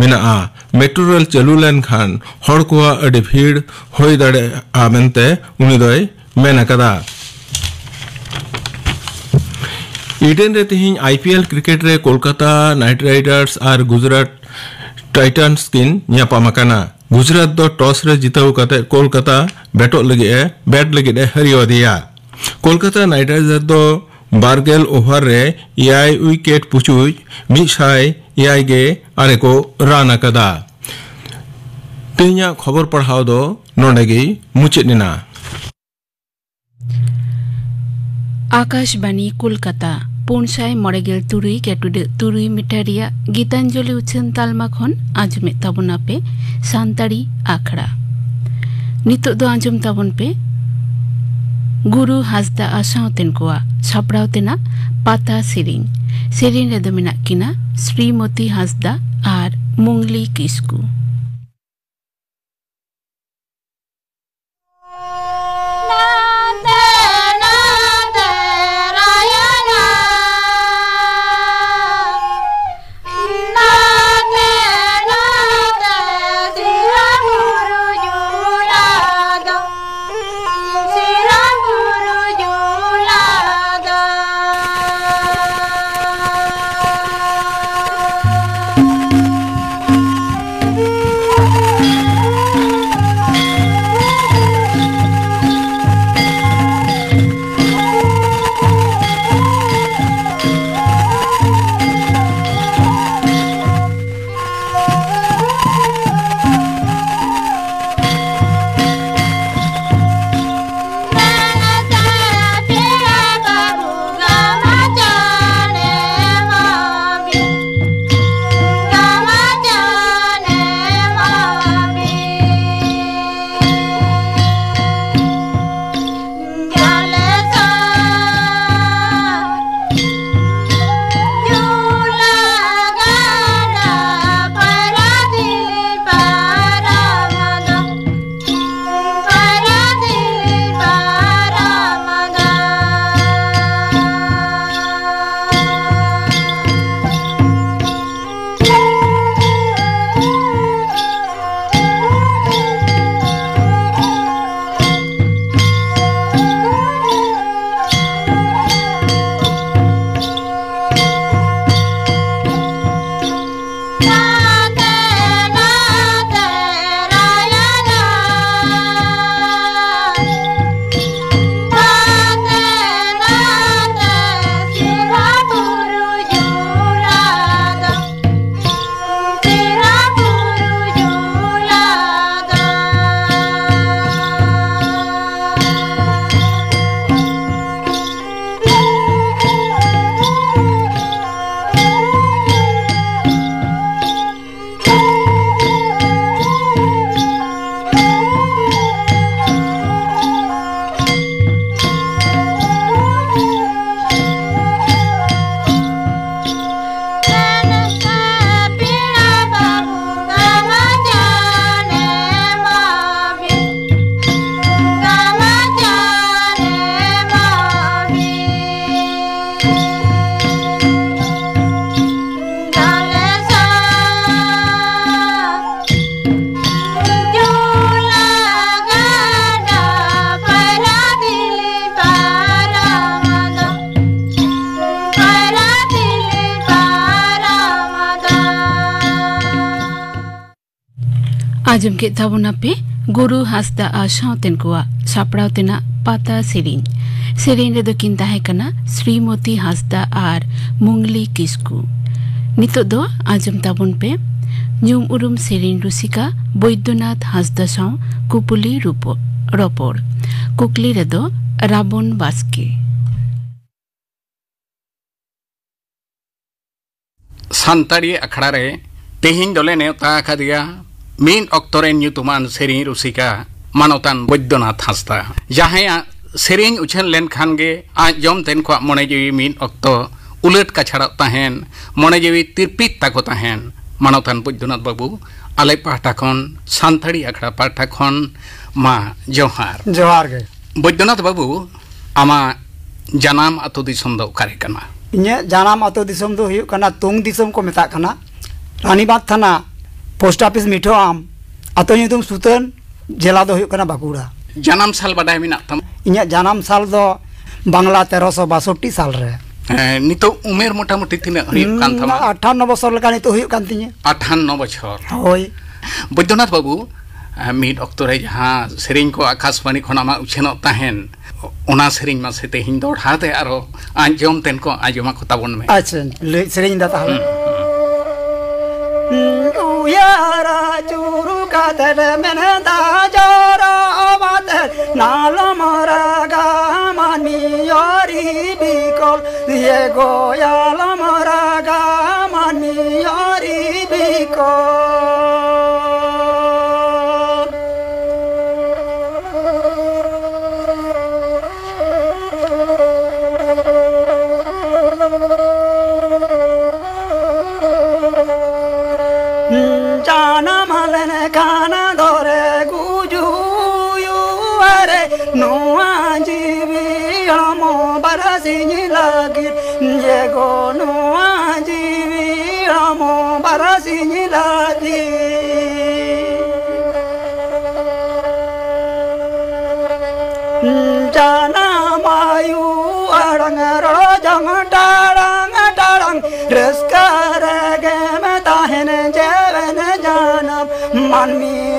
ᱢᱮᱱᱟᱜᱼᱟ᱾ ᱢᱮᱴᱨᱳ ᱨᱮᱞ ᱪᱟᱹᱞᱩ ᱞᱮᱱᱠᱷᱟᱱ ᱦᱚᱲ ᱠᱚᱣᱟᱜ ᱟᱹᱰᱤ ᱵᱷᱤᱲ ᱦᱩᱭ ᱫᱟᱲᱮᱭᱟᱜᱼᱟ ᱢᱮᱱᱛᱮ ᱩᱱᱤ ᱫᱚᱭ ᱢᱮᱱ ᱟᱠᱟᱫᱟ᱾ ᱤᱰᱮᱱ ᱨᱮ ᱛᱮᱦᱮᱧ ᱟᱭ ᱯᱤ ᱮᱞ ᱠᱨᱤᱠᱮᱴ ᱨᱮ ᱠᱳᱞᱠᱟᱛᱟ ᱱᱟᱭᱤᱴ ᱨᱟᱭᱰᱟᱨᱥ ᱟᱨ ᱜᱩᱡᱽᱨᱟᱴ ᱴᱟᱭᱴᱟᱱᱥ ᱠᱤᱱ ᱧᱟᱯᱟᱢ ᱟᱠᱟᱱᱟ᱾ ᱜᱩᱡᱽᱨᱟᱴ ᱫᱚ ᱴᱚᱥ ᱨᱮ ᱡᱤᱛᱟᱹᱣ ᱠᱟᱛᱮ ᱠᱳᱞᱠᱟᱛᱟ ᱵᱮᱴᱚᱜ ᱞᱟᱹᱜᱤᱫ ᱮ, ᱵᱮᱴ ᱞᱟᱹᱜᱤᱫ ᱮ ᱦᱟᱹᱨᱭᱟᱹᱣ ᱟᱫᱮᱭᱟ᱾ ᱠᱳᱞᱠᱟᱛᱟ ᱱᱟᱭᱤᱴ ᱨᱟᱭᱰᱟᱨᱥ ᱫᱚ ᱵᱟᱨ ᱜᱮᱞ ᱳᱵᱷᱟᱨ ᱨᱮ ᱮᱭᱟᱭ ᱩᱭᱠᱮᱴ ᱯᱩᱪᱩᱡ ᱢᱤᱫ ᱥᱟᱭ ᱮᱭᱟᱭ ᱜᱮ ᱟᱨᱮ ᱠᱚ ᱨᱟᱱ ᱟᱠᱟᱫᱟ᱾ ᱛᱮᱦᱮᱧᱟᱜ ᱠᱷᱚᱵᱚᱨ ᱯᱟᱲᱦᱟᱣ ᱫᱚ ᱱᱚᱰᱮ ᱜᱮ ᱢᱩᱪᱟᱹᱫ ᱮᱱᱟ᱾ ᱟᱠᱟᱥᱵᱟᱱᱤ ᱠᱳᱞᱠᱟᱛᱟ, ᱯᱩᱱ ᱥᱟᱭ ᱢᱚᱬᱮ ᱜᱮᱞ ᱛᱩᱨᱩᱭ ᱜᱮᱴᱩᱰᱟᱹᱜ ᱛᱩᱨᱩᱭ ᱢᱤᱴᱟᱨ ᱨᱮᱭᱟᱜ ᱜᱤᱛᱟᱧᱡᱚᱞᱤ ᱩᱪᱷᱟᱹᱱ ᱛᱟᱞᱢᱟ ᱠᱷᱚᱱ ᱟᱸᱡᱚᱢᱮᱫ ᱛᱟᱵᱚᱱᱟᱯᱮ ᱥᱟᱱᱛᱟᱲᱤ ᱟᱠᱷᱲᱟ᱾ ᱱᱤᱛᱚᱜ ᱫᱚ ᱟᱸᱡᱚᱢ ᱛᱟᱵᱚᱱ ᱯᱮ ᱜᱩᱨᱩ ᱦᱟᱸᱥᱫᱟ ᱟᱨ ᱥᱟᱶᱛᱮᱱ ᱠᱚᱣᱟᱜ ᱥᱟᱯᱲᱟᱣ ᱛᱮᱱᱟᱜ ᱯᱟᱛᱟ ᱥᱮᱨᱮᱧ᱾ ᱥᱮᱨᱮᱧ ᱨᱮᱫᱚ ᱢᱮᱱᱟᱜ ᱠᱤᱱᱟ ᱥᱨᱤᱢᱚᱛᱤ ᱦᱟᱸᱥᱫᱟ ᱟᱨ ᱢᱩᱝᱞᱤ ᱠᱤᱥᱠᱩ᱾ ᱟᱸᱡᱚᱢ ᱠᱮᱫ ᱛᱟᱵᱚᱱᱟᱯᱮ ᱜᱩᱨᱩ ᱦᱟᱸᱥᱫᱟ ᱟᱨ ᱥᱟᱶᱛᱮᱱ ᱠᱚᱣᱟᱜ ᱥᱟᱯᱲᱟᱣ ᱛᱮᱱᱟᱜ ᱯᱟᱛᱟ ᱥᱮᱨᱮᱧ᱾ ᱥᱮᱨᱮᱧ ᱨᱮᱫᱚ ᱠᱤᱱ ᱛᱟᱦᱮᱸ ᱠᱟᱱᱟ ᱥᱨᱤᱢᱚᱛᱤ ᱦᱟᱸᱥᱫᱟ ᱟᱨ ᱢᱩᱝᱞᱤ ᱠᱤᱥᱠᱩ᱾ ᱱᱤᱛᱚᱜ ᱫᱚ ᱟᱸᱡᱚᱢ ᱛᱟᱵᱚᱱ ᱯᱮ ᱧᱩᱢ ᱩᱨᱩᱢ ᱥᱮᱨᱮᱧ ᱨᱩᱥᱤᱠᱟ ᱵᱳᱭᱫᱚᱱᱟᱛᱷ ᱦᱟᱸᱥᱫᱟ ᱥᱟᱶ ᱠᱩᱯᱩᱞᱤ ᱨᱩᱯᱚ-, ᱨᱚᱯᱚᱲ᱾ ᱠᱩᱠᱞᱤ ᱨᱮᱫᱚ ᱨᱟᱵᱚᱱ ᱵᱟᱥᱠᱮ᱾ ᱥᱟᱱᱛᱟᱲᱤ ᱟᱠᱷᱲᱟ ᱨᱮ ᱛᱮᱦᱮᱧ ᱫᱚᱞᱮ ᱱᱮᱣᱛᱟ ᱟᱠᱟᱫᱮᱭᱟ ᱢᱤᱫ ᱚᱠᱛᱚ ᱨᱮᱱ ᱧᱩᱛᱩᱢᱟᱱ ᱥᱮᱨᱮᱧ ᱨᱩᱥᱤᱠᱟ ᱢᱟᱱᱚᱛᱟᱱ ᱵᱳᱭᱫᱚᱱᱟᱛᱷ ᱦᱟᱸᱥᱫᱟ, ᱡᱟᱦᱟᱸᱭᱟᱜ ᱥᱮᱨᱮᱧ ᱩᱪᱷᱟᱹᱱ ᱞᱮᱱᱠᱷᱟᱱ ᱜᱮ ᱟᱡ ᱡᱚᱢ ᱛᱮᱱ ᱠᱚᱣᱟᱜ ᱢᱚᱱᱮ ᱡᱤᱣᱤ ᱢᱤᱫ ᱚᱠᱛᱚ ᱩᱞᱟᱹᱴ ᱠᱟᱪᱷᱟᱲᱚᱜ ᱛᱟᱦᱮᱱ, ᱢᱚᱱᱮ ᱡᱤᱣᱤ ᱛᱤᱨᱯᱤᱛ ᱛᱟᱠᱚ ᱛᱟᱦᱮᱱ᱾ ᱢᱟᱱᱚᱛᱟᱱ ᱵᱳᱭᱫᱚᱱᱟᱛᱷ ᱵᱟᱹᱵᱩ, ᱟᱞᱮ ᱯᱟᱦᱴᱟ ᱠᱷᱚᱱ, ᱥᱟᱱᱛᱟᱲᱤ ᱟᱠᱷᱲᱟ ᱯᱟᱦᱴᱟ ᱠᱷᱚᱱ ᱢᱟ ᱡᱚᱦᱟᱨ᱾ ᱡᱚᱦᱟᱨ ᱜᱮ᱾ ᱵᱳᱭᱫᱚᱱᱟᱛᱷ ᱵᱟᱹᱵᱩ, ᱟᱢᱟᱜ ᱡᱟᱱᱟᱢ ᱟᱹᱛᱩ ᱫᱤᱥᱚᱢ ᱫᱚ ᱚᱠᱟᱨᱮ ᱠᱟᱱᱟ? ᱤᱧᱟᱹᱜ ᱡᱟᱱᱟᱢ ᱟᱹᱛᱩ ᱫᱤᱥᱚᱢ ᱫᱚ ᱦᱩᱭᱩᱜ ᱠᱟᱱᱟ ᱛᱩᱝ ᱫᱤᱥᱚᱢ ᱠᱚ ᱢᱮᱛᱟᱜ ᱠᱟᱱᱟ, ᱨᱟᱱᱤᱵᱟᱸᱫᱷ ᱛᱷᱟᱱᱟ, ᱯᱳᱥᱴ ᱚᱯᱷᱤᱥ ᱢᱤᱴᱷᱳ ᱟᱢ, ᱟᱹᱛᱩ ᱧᱩᱛᱩᱢ ᱥᱩᱛᱟᱹᱱ, ᱡᱮᱞᱟ ᱫᱚ ᱦᱩᱭᱩᱜ ᱠᱟᱱᱟ ᱵᱟᱸᱠᱩᱲᱟ᱾ ᱡᱟᱱᱟᱢ ᱥᱟᱞ ᱵᱟᱰᱟᱭ ᱢᱮᱱᱟᱜ ᱛᱟᱢᱟ? ᱤᱧᱟᱹᱜ ᱡᱟᱱᱟᱢ ᱥᱟᱞ ᱫᱚ ᱵᱟᱝᱞᱟ ᱛᱮᱨᱚᱥᱚ ᱵᱟᱥᱚᱴᱴᱤ ᱥᱟᱞ ᱨᱮ᱾ ᱦᱮᱸ, ᱱᱤᱛᱚᱜ ᱩᱢᱮᱨ ᱢᱚᱴᱟᱢᱩᱴᱤ ᱛᱤᱱᱟᱹᱜ ᱦᱩᱭᱩᱜ ᱠᱟᱱ ᱛᱟᱢᱟ? ᱦᱩᱸ, ᱟᱴᱷᱟᱱᱱᱚ ᱵᱚᱪᱷᱚᱨ ᱞᱮᱠᱟ ᱱᱤᱛᱚᱜ ᱦᱩᱭᱩᱜ ᱠᱟᱱ ᱛᱤᱧᱟᱹ᱾ ᱟᱴᱷᱟᱱᱱᱚ ᱵᱚᱪᱷᱚᱨ᱾ ᱦᱳᱭ᱾ ᱵᱳᱭᱫᱚᱱᱟᱛᱷ ᱵᱟᱹᱵᱩ, ᱢᱤᱫ ᱚᱠᱛᱚ ᱨᱮ ᱡᱟᱦᱟᱸ ᱥᱮᱨᱮᱧ ᱠᱚ ᱟᱠᱟᱥᱵᱟᱬᱤ ᱠᱷᱚᱱ ᱟᱢᱟᱜ ᱩᱪᱷᱟᱹᱱᱚᱜ ᱛᱟᱦᱮᱱ, ᱚᱱᱟ ᱥᱮᱨᱮᱧ ᱢᱟᱥᱮ ᱛᱮᱦᱮᱧ ᱫᱚᱦᱲᱟ ᱛᱮ ᱟᱨᱚ ᱟᱸᱡᱚᱢ ᱛᱮᱱ ᱠᱚ ᱟᱸᱡᱚᱢ ᱟᱠᱚ ᱛᱟᱵᱚᱱ ᱢᱮ᱾ ᱟᱪᱪᱷᱟ, ᱞᱟᱹᱭ ᱥᱮᱨᱮᱧ ᱫᱟ ᱛᱟᱦᱚᱞᱮ᱾ ᱦᱩᱸ᱾ ᱩᱭᱦᱟᱹᱨ ᱟᱹᱪᱩᱨ ᱠᱟᱛᱮ ᱢᱮᱱᱫᱟ ᱡᱚᱨᱚ ᱟᱛᱮ ᱱᱟᱞᱚᱢ ᱨᱟᱜᱟ ᱢᱟᱹᱱᱢᱤ ᱚᱨᱤ ᱵᱤᱠᱚᱞ, ᱤᱭᱟᱹ ᱜᱚᱭᱟᱞᱚᱢ ᱨᱟᱜᱟ ᱢᱟᱹᱱᱢᱤ ᱚᱨᱤ ᱵᱤᱠᱚᱞ᱾ ᱡᱟᱱᱟᱢ ᱞᱮᱱᱠᱷᱟᱱ ᱫᱚᱨᱮ ᱜᱩᱡᱩᱜ ᱨᱮ, ᱱᱚᱣᱟ ᱡᱤᱣᱤ ᱦᱚᱲᱢᱚ ᱵᱟᱨᱥᱤᱧ ᱞᱟᱹᱜᱤᱫ, ᱡᱮ ᱜᱚ ᱱᱚᱣᱟ ᱡᱤᱣᱤ ᱦᱚᱲᱢᱚ ᱵᱟᱨᱥᱤᱧ ᱞᱟᱹᱜᱤᱫ᱾ ᱡᱟᱱᱟᱢ ᱟᱭᱩ ᱟᱲᱟᱝ ᱨᱚᱲ ᱡᱚᱝ ᱴᱟᱲᱟᱝ ᱴᱟᱲᱟᱝ, ᱨᱟᱹᱥᱠᱟᱹ ᱨᱮᱜᱮᱢ ᱛᱟᱦᱮᱱ ᱡᱮᱣᱮᱱ ᱡᱟᱱᱟᱢ ᱢᱟᱹᱱᱢᱤ᱾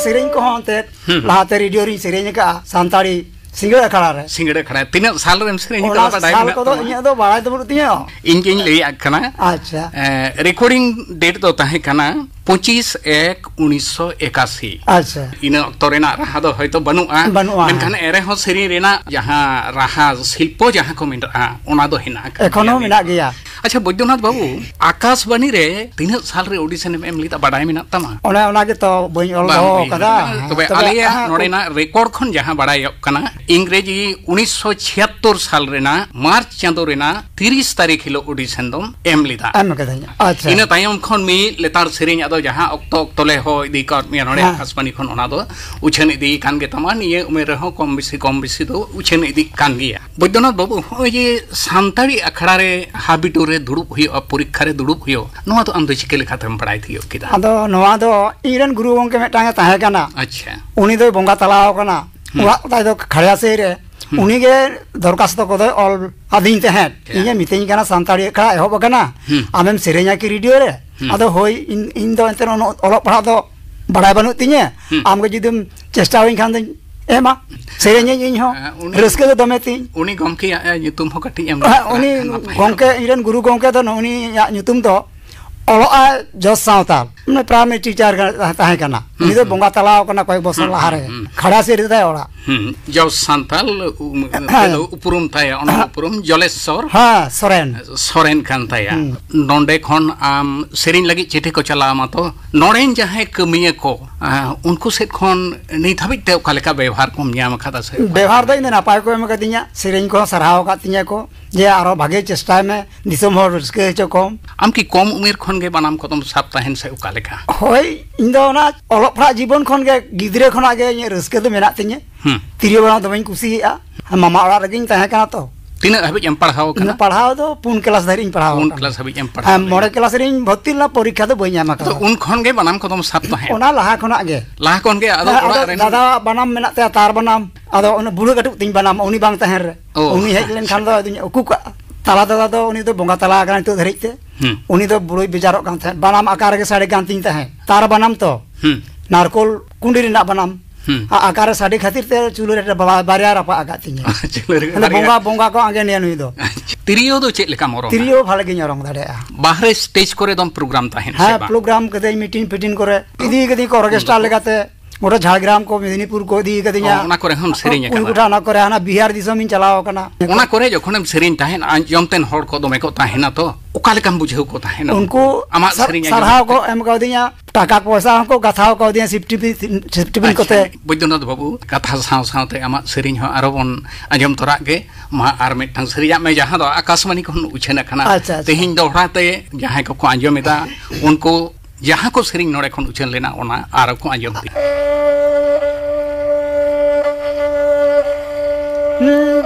ᱥᱮᱨᱮᱧ ᱠᱚᱦᱚᱸ ᱮᱱᱛᱮᱫ ᱦᱩᱸ᱾ ᱞᱟᱦᱟᱛᱮ ᱨᱮᱰᱤᱭᱳ ᱨᱤᱧ ᱥᱮᱨᱮᱧ ᱟᱠᱟᱫᱼᱟ, ᱥᱟᱱᱛᱟᱲᱤ ᱥᱤᱸᱜᱟᱹᱲ ᱟᱠᱷᱲᱟ ᱨᱮ᱾ ᱥᱤᱸᱜᱟᱹᱲ ᱟᱠᱷᱲᱟ᱾ ᱛᱤᱱᱟᱹᱜ ᱥᱟᱞ ᱨᱮᱢ ᱥᱮᱨᱮᱧ ᱚᱱᱟ ᱟᱠᱟᱫᱟ, ᱵᱟᱰᱟᱭ ᱥᱟᱞ ᱢᱮᱱᱟᱜ ᱠᱚᱫᱚ ᱛᱟᱢᱟ? ᱤᱧᱟᱹᱜ ᱫᱚ ᱵᱟᱲᱟᱭ ᱫᱚ ᱵᱟᱹᱱᱩᱜ ᱛᱤᱧᱟᱹ᱾ ᱤᱧ ᱜᱤᱧ ᱞᱟᱹᱭᱟᱫ ᱠᱟᱱᱟ᱾ ᱟᱪᱪᱷᱟ᱾ ᱮ, ᱨᱮᱠᱚᱨᱰᱤᱝ ᱰᱮᱴ ᱫᱚ ᱛᱟᱦᱮᱸ ᱠᱟᱱᱟ ᱯᱚᱸᱪᱤᱥ ᱮᱠ ᱩᱱᱤᱥᱥᱚ ᱮᱠᱟᱥᱤ᱾ ᱟᱪᱪᱷᱟ᱾ ᱤᱱᱟᱹ ᱚᱠᱛᱚ ᱨᱮᱱᱟᱜ ᱨᱟᱦᱟ ᱫᱚ ᱦᱚᱭᱛᱚ ᱵᱟᱹᱱᱩᱜᱼᱟ᱾ ᱵᱟᱹᱱᱩᱜᱼᱟ᱾ ᱢᱮᱱᱠᱷᱟᱱ ᱮᱱ ᱨᱮᱦᱚᱸ ᱥᱮᱨᱮᱧ ᱨᱮᱱᱟᱜ ᱡᱟᱦᱟᱸ ᱨᱟᱦᱟ, ᱥᱤᱞᱯᱚ ᱡᱟᱦᱟᱸ ᱠᱚ ᱢᱮᱱᱟᱜᱼᱟ, ᱚᱱᱟ ᱫᱚ ᱦᱮᱱᱟᱜ ᱟᱠᱟᱫ ᱮᱠᱷᱚᱱ ᱦᱚᱸ ᱜᱮᱭᱟ᱾ ᱢᱮᱱᱟᱜ ᱜᱮᱭᱟ᱾ ᱟᱪᱪᱷᱟ, ᱵᱳᱭᱫᱚᱱᱟᱛᱷ ᱵᱟᱹᱵᱩ, ᱟᱠᱟᱥᱵᱟᱱᱤ ᱨᱮ ᱛᱤᱱᱟᱹᱜ ᱥᱟᱞ ᱨᱮ ᱚᱰᱤᱥᱚᱱ ᱮᱢ ᱮᱢ ᱞᱮᱫᱟ, ᱵᱟᱰᱟᱭ ᱢᱮᱱᱟᱜ ᱛᱟᱢᱟ? ᱚᱱᱮ ᱚᱱᱟ ᱜᱮᱛᱚ ᱵᱟᱹᱧ ᱚᱞ ᱵᱟᱝ ᱫᱚᱦᱚ ᱦᱩᱭ ᱟᱠᱟᱫᱟ᱾ ᱟᱠᱟᱱᱟ᱾ ᱛᱚᱵᱮ ᱛᱚᱵᱮ, ᱟᱞᱮᱭᱟᱜ ᱦᱮᱸ, ᱱᱚᱰᱮᱱᱟᱜ ᱨᱮᱠᱚᱨᱰ ᱠᱷᱚᱱ ᱡᱟᱦᱟᱸ ᱵᱟᱲᱟᱭᱚᱜ ᱠᱟᱱᱟ, ᱤᱝᱨᱮᱡᱤ ᱩᱱᱤᱥᱥᱚ ᱪᱷᱤᱭᱟᱛᱛᱳᱨ ᱥᱟᱞ ᱨᱮᱱᱟᱜ ᱢᱟᱨᱪ ᱪᱟᱸᱫᱳ ᱨᱮᱱᱟᱜ ᱛᱤᱨᱤᱥ ᱛᱟᱹᱨᱤᱠᱷ ᱦᱤᱞᱳᱜ ᱚᱰᱤᱥᱚᱱ ᱫᱚᱢ ᱮᱢ ᱞᱮᱫᱟ᱾ ᱮᱢ ᱠᱟᱹᱫᱟᱹᱧ᱾ ᱟᱪᱪᱷᱟ᱾ ᱤᱱᱟᱹ ᱛᱟᱭᱚᱢ ᱠᱷᱚᱱ ᱢᱤᱫ ᱞᱮᱛᱟᱲ ᱥᱮᱨᱮᱧ ᱟᱫᱚ ᱡᱟᱦᱟᱸ ᱚᱠᱛᱚ ᱚᱠᱛᱚ ᱞᱮ ᱦᱚᱦᱚ ᱤᱫᱤ ᱠᱟᱣᱟᱫ ᱢᱮᱭᱟ ᱱᱚᱰᱮ ᱦᱮᱸ᱾ ᱟᱠᱟᱥᱵᱟᱱᱤ ᱠᱷᱚᱱ, ᱚᱱᱟ ᱫᱚ ᱩᱪᱷᱟᱹᱱ ᱤᱫᱤ ᱠᱟᱱ ᱜᱮ ᱛᱟᱢᱟ᱾ ᱱᱤᱭᱟᱹ ᱩᱢᱮᱨ ᱨᱮᱦᱚᱸ ᱠᱚᱢ ᱵᱮᱥᱤ, ᱠᱚᱢ ᱵᱮᱥᱤ ᱫᱚ ᱩᱪᱷᱟᱹᱱ ᱤᱫᱤᱜ ᱠᱟᱱ ᱜᱮᱭᱟ᱾ ᱵᱳᱭᱫᱚᱱᱟᱛᱷ ᱵᱟᱹᱵᱩ, ᱱᱚᱜᱼᱚᱭ ᱡᱮ ᱥᱟᱱᱛᱟᱲᱤ ᱟᱠᱷᱲᱟ ᱨᱮ ᱦᱟᱹᱵᱤᱴᱩ ᱨᱮ ᱫᱩᱲᱩᱵ ᱦᱩᱭᱩᱜᱼᱟ, ᱯᱚᱨᱤᱠᱠᱷᱟ ᱨᱮ ᱫᱩᱲᱩᱵ ᱦᱩᱭᱩᱜᱼᱟ, ᱱᱚᱣᱟ ᱫᱚ ᱟᱢ ᱫᱚ ᱪᱤᱠᱟᱹ ᱞᱮᱠᱟᱛᱮᱢ ᱵᱟᱲᱟᱭ ᱛᱤᱭᱳᱜ ᱠᱮᱫᱟ? ᱟᱫᱚ ᱱᱚᱣᱟ ᱫᱚ ᱤᱧ ᱨᱮᱱ ᱜᱩᱨᱩ ᱜᱚᱢᱠᱮ ᱢᱤᱫᱴᱟᱝ ᱮ ᱛᱟᱦᱮᱸ ᱠᱟᱱᱟ᱾ ᱟᱪᱪᱷᱟ᱾ ᱩᱱᱤ ᱫᱚᱭ ᱵᱚᱸᱜᱟ ᱛᱟᱞᱟ ᱟᱠᱟᱱᱟ᱾ ᱦᱩᱸ᱾ ᱚᱲᱟᱜ ᱛᱟᱭ ᱫᱚ ᱠᱷᱟᱲᱭᱟ ᱥᱮᱫ ᱨᱮ᱾ ᱦᱩᱸ᱾ ᱩᱱᱤ ᱜᱮ ᱫᱚᱨᱠᱷᱟᱥᱛᱚ ᱠᱚᱫᱚᱭ ᱚᱞ ᱟᱹᱫᱤᱧ ᱛᱟᱦᱮᱸᱫ᱾ ᱟᱪᱪᱷᱟ᱾ ᱤᱧᱮ ᱢᱤᱛᱟᱹᱧ ᱠᱟᱱᱟ, "ᱥᱟᱱᱛᱟᱲᱤ ᱟᱠᱷᱲᱟ ᱮᱦᱚᱵ ᱟᱠᱟᱱᱟ, ᱦᱩᱸ᱾ ᱟᱢᱮᱢ ᱥᱮᱨᱮᱧᱟ ᱠᱤ ᱨᱮᱰᱤᱭᱳ ᱨᱮ?" ᱦᱩᱸ᱾ ᱟᱫᱚ ᱦᱳᱭ, ᱤᱧ, ᱤᱧ ᱫᱚ ᱮᱱᱛᱮ ᱩᱱᱟᱹᱜ ᱚᱞᱚᱜ ᱯᱟᱲᱦᱟᱜ ᱫᱚ ᱵᱟᱲᱟᱭ ᱵᱟᱹᱱᱩᱜ ᱛᱤᱧᱟᱹ᱾ ᱦᱩᱸ᱾ ᱟᱢ ᱜᱮ ᱡᱩᱫᱤᱢ ᱪᱮᱥᱴᱟ ᱟᱹᱧ ᱠᱷᱟᱱ ᱫᱚᱧ ᱮᱢᱟ, ᱥᱮᱨᱮᱧᱟᱹᱧ ᱤᱧ ᱦᱚᱸ᱾ ᱦᱮᱸ, ᱩᱱᱤ, ᱨᱟᱹᱥᱠᱟᱹ ᱫᱚ ᱫᱚᱢᱮ ᱛᱤᱧ᱾ ᱩᱱᱤ ᱜᱚᱢᱠᱮᱭᱟᱜ, ᱮ, ᱧᱩᱛᱩᱢ ᱦᱚᱸ ᱠᱟᱹᱴᱤᱡ ᱮᱢ ᱦᱮᱸ, ᱞᱮᱠᱷᱟᱱ ᱩᱱᱤ ᱱᱟᱯᱟᱭ ᱜᱚᱢᱠᱮ, ᱠᱚᱜᱼᱟ᱾ ᱤᱧ ᱨᱮᱱ ᱜᱩᱨᱩ ᱜᱚᱢᱠᱮ ᱫᱚ ᱱᱩᱜᱼᱩ ᱱᱩᱭᱟᱜ ᱧᱩᱛᱩᱢ ᱫᱚ ᱚᱞᱚᱜᱼᱟᱭ ᱡᱚᱥ ᱥᱟᱶᱛᱟ, ᱢᱟᱱᱮ ᱯᱨᱟᱭᱢᱟᱨᱤ ᱴᱤᱪᱟᱨ ᱛᱟᱦᱮᱸ ᱠᱟᱱᱟ᱾ ᱩᱱᱤ ᱫᱚ ᱦᱩᱸ, ᱦᱩᱸ᱾ ᱵᱚᱸᱜᱟ ᱛᱟᱞᱟᱣ ᱠᱟᱱᱟ ᱠᱚᱭᱮᱠ ᱵᱚᱪᱷᱚᱨ ᱦᱩᱸ, ᱞᱟᱦᱟ ᱨᱮ᱾ ᱦᱩᱸ, ᱦᱩᱸ᱾ ᱠᱷᱟᱲᱟ ᱥᱮᱫ ᱨᱮ ᱛᱟᱭ ᱚᱲᱟᱜ᱾ ᱦᱩᱸ, ᱡᱚᱥ ᱥᱟᱱᱛᱟᱞ, ᱩᱢ, ᱦᱮᱸ᱾ ᱛᱮᱫᱚ ᱩᱯᱨᱩᱢ ᱛᱟᱭᱟ, ᱚᱱᱟ ᱩᱯᱨᱩᱢ ᱡᱚᱞᱮᱥᱥᱚᱨ ᱦᱮᱸ, ᱥᱚᱨᱮᱱ᱾ ᱥᱚᱨᱮᱱ ᱠᱟᱱ ᱛᱟᱭᱟ᱾ ᱦᱩᱸ᱾ ᱱᱚᱸᱰᱮ ᱠᱷᱚᱱ ᱟᱢ ᱥᱮᱨᱮᱧ ᱞᱟᱹᱜᱤᱫ ᱪᱤᱴᱷᱤ ᱠᱚ ᱪᱟᱞᱟᱣ ᱟᱢᱟ ᱛᱚ, ᱱᱚᱰᱮᱱ ᱡᱟᱦᱟᱸᱭ ᱠᱟᱹᱢᱤᱭᱟᱹ ᱠᱚ, ᱟ, ᱩᱱᱠᱩ ᱥᱮᱫ ᱠᱷᱚᱱ ᱱᱤᱛ ᱦᱟᱹᱵᱤᱡ ᱛᱮ ᱚᱠᱟ ᱞᱮᱠᱟ ᱵᱮᱣᱦᱟᱨ ᱠᱚᱢ ᱧᱟᱢ ᱟᱠᱟᱫᱟ ᱥᱮ ᱚᱠᱟ ᱵᱮᱣᱦᱟᱨ ᱫᱚ ᱞᱮᱠᱟ? ᱤᱧ ᱫᱚ ᱱᱟᱯᱟᱭ ᱠᱚ ᱮᱢ ᱟᱠᱟᱫᱤᱧᱟ, ᱥᱮᱨᱮᱧ ᱠᱚᱦᱚᱸ ᱥᱟᱨᱦᱟᱣ ᱟᱠᱟᱫ ᱛᱤᱧᱟ ᱠᱚ ᱡᱮ ᱟᱨᱚ ᱵᱷᱟᱜᱮ ᱪᱮᱥᱴᱟᱭ ᱢᱮ, ᱫᱤᱥᱚᱢ ᱦᱚᱲ ᱨᱟᱹᱥᱠᱟᱹ ᱦᱚᱪᱚ ᱠᱚᱢ᱾ ᱟᱢ ᱠᱤ ᱠᱚᱢ ᱩᱢᱮᱨ ᱠᱷᱚᱱ ᱜᱮ ᱵᱟᱱᱟᱢ ᱠᱚᱫᱚᱢ ᱥᱟᱵ ᱛᱟᱦᱮᱱ ᱥᱮ ᱚᱠᱟ ᱞᱮᱠᱟ? ᱦᱳᱭ, ᱤᱧ ᱫᱚ ᱚᱱᱟ ᱚᱞᱚᱜ ᱯᱟᱲᱦᱟᱜ ᱡᱤᱵᱚᱱ ᱠᱷᱚᱱ ᱜᱮ, ᱜᱤᱫᱽᱨᱟᱹ ᱠᱷᱚᱱᱟᱜ ᱜᱮ ᱤᱧᱟᱹᱜ ᱨᱟᱹᱥᱠᱟᱹ ᱫᱚ ᱢᱮᱱᱟᱜ ᱛᱤᱧᱟᱹ᱾ ᱦᱩᱸ᱾ ᱛᱤᱨᱭᱳ ᱵᱟᱱᱟᱢ ᱫᱚᱢᱮᱧ ᱠᱩᱥᱤᱭᱟᱜᱼᱟ᱾ ᱢᱟᱢᱟ ᱚᱲᱟᱜ ᱨᱮᱜᱮᱧ ᱛᱟᱦᱮᱸ ᱠᱟᱱᱟ ᱛᱚ᱾ ᱛᱤᱱᱟᱹᱜ ᱦᱟᱹᱵᱤᱡ ᱮᱢ ᱯᱟᱲᱦᱟᱣ ᱤᱧ ᱫᱚ ᱟᱠᱟᱱᱟ? ᱯᱟᱲᱦᱟᱣ ᱫᱚ ᱯᱩᱱ ᱠᱞᱟᱥ ᱫᱷᱟᱹᱨᱤᱡ ᱤᱧ ᱯᱟᱲᱦᱟᱣ ᱯᱩᱱ ᱟᱠᱟᱱᱟ᱾ ᱠᱞᱟᱥ ᱦᱟᱹᱵᱤᱡ ᱮᱢ ᱯᱟᱲᱦᱟᱣ ᱦᱮᱸ, ᱞᱮᱱᱟ᱾ ᱢᱚᱬᱮ ᱠᱞᱟᱥ ᱨᱤᱧ ᱵᱷᱚᱨᱛᱤ ᱞᱮᱱᱟ, ᱯᱚᱨᱤᱠᱠᱷᱟ ᱫᱚ ᱵᱟᱹᱧ ᱮᱢ ᱟᱫᱚ ᱟᱠᱟᱫᱟ᱾ ᱩᱱ ᱠᱷᱚᱱ ᱜᱮ ᱵᱟᱱᱟᱢ ᱠᱚᱫᱚᱢ ᱥᱟᱵ ᱛᱟᱦᱮᱸᱫ? ᱚᱱᱟ ᱞᱟᱦᱟ ᱠᱷᱚᱱᱟᱜ ᱜᱮ᱾ ᱞᱟᱦᱟ ᱠᱷᱚᱱ ᱜᱮ, ᱟᱫᱚ ᱦᱮᱸ, ᱚᱲᱟᱜ ᱟᱫᱚ ᱨᱮᱱ ᱫᱟᱫᱟᱣᱟᱜ ᱵᱟᱱᱟᱢ ᱢᱮᱱᱟᱜ ᱛᱟᱭᱟ, ᱛᱟᱨ ᱵᱟᱱᱟᱢ᱾ ᱟᱫᱚ ᱚᱱᱟ ᱵᱩᱲᱦᱟᱹ ᱠᱟᱹᱴᱩᱵ ᱛᱤᱧ ᱵᱟᱱᱟᱢ, ᱩᱱᱤ ᱵᱟᱝ ᱛᱟᱦᱮᱱ ᱨᱮ᱾ ᱚ, ᱩᱱᱤ ᱦᱮᱡ ᱟᱪᱪᱷᱟ᱾ ᱞᱮᱱᱠᱷᱟᱱ ᱫᱚ ᱟᱫᱚᱧ ᱩᱠᱩ ᱠᱟᱜᱼᱟ᱾ ᱛᱟᱞᱟ ᱫᱟᱫᱟ ᱫᱚ, ᱩᱱᱤ ᱫᱚ ᱵᱚᱸᱜᱟ ᱛᱟᱞᱟ ᱟᱠᱟᱱᱟ ᱱᱤᱛᱚᱜ ᱫᱷᱟᱹᱨᱤᱡ ᱛᱮ᱾ ᱦᱩᱸ᱾ ᱩᱱᱤ ᱫᱚ ᱵᱩᱲᱳᱭ ᱵᱮᱡᱟᱨᱚᱜ ᱠᱟᱱ ᱛᱟᱦᱮᱸᱫ᱾ ᱵᱟᱱᱟᱢ ᱟᱠᱟ ᱨᱮᱜᱮ ᱥᱟᱰᱮ ᱠᱟᱱ ᱛᱤᱧ ᱛᱟᱦᱮᱸᱫ, ᱛᱟᱨ ᱵᱟᱱᱟᱢ ᱛᱚ᱾ ᱦᱩᱸ᱾ ᱱᱟᱨᱠᱳᱞ ᱠᱩᱸᱰᱤ ᱨᱮᱱᱟᱜ ᱵᱟᱱᱟᱢ᱾ ᱦᱩᱸ᱾ ᱟ-, ᱟᱠᱟᱨᱮ ᱥᱟᱰᱮ ᱠᱷᱟᱹᱛᱤᱨ ᱛᱮ ᱪᱩᱞᱟᱹ ᱨᱮ ᱵᱟ-, ᱵᱟᱨᱭᱟ ᱨᱟᱯᱟᱜ ᱟᱠᱟᱫ ᱛᱤᱧᱟᱹ᱾ ᱪᱩᱞᱟᱹ ᱨᱮ ᱢᱟᱱᱮ ᱵᱟᱨᱭᱟ᱾ ᱵᱚᱸᱜᱟ, ᱵᱚᱸᱜᱟ ᱠᱚ ᱟᱸᱜᱮ ᱱᱤᱭᱟᱹ ᱱᱩᱭ ᱫᱚ᱾ ᱟᱪᱪᱷᱟ᱾ ᱛᱤᱨᱭᱳ ᱫᱚ ᱪᱮᱫ ᱞᱮᱠᱟᱢ ᱚᱨᱚᱝᱟ? ᱛᱤᱨᱭᱳ ᱵᱷᱟᱞᱮ ᱜᱤᱧ ᱚᱨᱚᱝ ᱫᱟᱲᱮᱭᱟᱜᱼᱟ᱾ ᱵᱟᱦᱨᱮ ᱥᱴᱮᱡᱽ ᱠᱚᱨᱮ ᱫᱚᱢ ᱯᱨᱳᱜᱨᱟᱢ ᱛᱟᱦᱮᱱ ᱥᱮ ᱦᱮᱸ, ᱵᱟᱝ? ᱯᱨᱳᱜᱨᱟᱢ ᱠᱟᱹᱫᱟᱹᱧ, ᱢᱤᱴᱤᱝ ᱯᱷᱤᱴᱤᱝ ᱠᱚᱨᱮ᱾ ᱤᱫᱤ ᱠᱟᱹᱫᱤᱧ ᱠᱚ ᱚᱨᱠᱮᱥᱴᱨᱟ ᱩᱱ ᱫᱚ ᱞᱮᱠᱟᱛᱮ᱾ ᱚᱸᱰᱮ ᱡᱷᱟᱲᱜᱨᱟᱢ ᱠᱚ, ᱢᱮᱫᱤᱱᱤᱯᱩᱨ ᱠᱚ ᱤᱫᱤ ᱠᱟᱹᱫᱤᱧᱟ᱾ ᱚ, ᱚᱱᱟ ᱠᱚᱨᱮ ᱦᱚᱸᱢ ᱥᱮᱨᱮᱧ ᱩᱱᱠᱩ ᱟᱠᱟᱱᱟ? ᱴᱷᱮᱱ ᱚᱱᱟ ᱠᱚᱨᱮ ᱦᱟᱱᱟ ᱵᱤᱦᱟᱨ ᱫᱤᱥᱚᱢᱤᱧ ᱪᱟᱞᱟᱣ ᱟᱠᱟᱱᱟ᱾ ᱚᱱᱟ ᱠᱚᱨᱮ ᱡᱚᱠᱷᱚᱱᱮᱢ ᱥᱮᱨᱮᱧ ᱛᱟᱦᱮᱸᱫ, ᱟᱸᱡᱚᱢ ᱛᱮᱱ ᱦᱚᱲ ᱠᱚ ᱫᱚᱢᱮ ᱠᱚ ᱛᱟᱦᱮᱱᱟ ᱛᱚ, ᱚᱠᱟ ᱞᱮᱠᱟᱢ ᱵᱩᱡᱷᱟᱹᱣ ᱠᱚ ᱛᱟᱦᱮᱱᱟ? ᱩᱱᱠᱩ ᱟᱢᱟᱜ ᱥᱟᱨ-, ᱥᱮᱨᱮᱧ ᱟᱸᱡᱚᱢ ᱥᱟᱨᱦᱟᱣ ᱠᱟᱛᱮ? ᱠᱚ ᱮᱢ ᱠᱟᱣᱫᱤᱧᱟ᱾ ᱴᱟᱠᱟ ᱯᱚᱭᱥᱟ ᱦᱚᱸᱠᱚ ᱜᱟᱛᱷᱟᱣ ᱠᱟᱣᱫᱤᱧᱟ, ᱥᱤᱯᱴᱤ ᱯᱤ-, ᱥᱤᱯᱴᱤ ᱯᱤᱱ ᱟᱪᱪᱷᱟ, ᱠᱚᱛᱮ᱾ ᱵᱳᱭᱫᱚᱱᱟᱛᱷ ᱵᱟᱹᱵᱩ, ᱠᱟᱛᱷᱟ ᱥᱟᱶ ᱥᱟᱶᱛᱮ ᱟᱢᱟᱜ ᱥᱮᱨᱮᱧ ᱦᱚᱸ ᱟᱨᱚ ᱵᱚᱱ ᱟᱸᱡᱚᱢ ᱛᱚᱨᱟᱜ ᱜᱮ᱾ ᱢᱟ ᱟᱨ ᱢᱤᱫᱴᱟᱝ ᱥᱮᱨᱮᱧᱟᱜ ᱢᱮ, ᱡᱟᱦᱟᱸ ᱫᱚ ᱟᱠᱟᱥᱵᱟᱱᱤ ᱠᱷᱚᱱ ᱩᱪᱷᱟᱹᱱ ᱟᱠᱟᱱᱟ᱾ ᱟᱪᱪᱷᱟ, ᱟᱪᱪᱷᱟ᱾ ᱛᱮᱦᱮᱧ ᱫᱚᱦᱲᱟ ᱛᱮ ᱡᱟᱦᱟᱸᱭ ᱠᱚᱠᱚ ᱟᱸᱡᱚᱢ ᱮᱫᱟ, ᱩᱱᱠᱩ ᱡᱟᱦᱟᱸ ᱠᱚ ᱥᱮᱨᱮᱧ ᱱᱚᱰᱮ ᱠᱷᱚᱱ ᱩᱪᱷᱟᱹᱱ ᱞᱮᱱᱟ, ᱚᱱᱟ ᱟᱨᱚ ᱠᱚ ᱟᱸᱡᱚᱢ ᱛᱮ᱾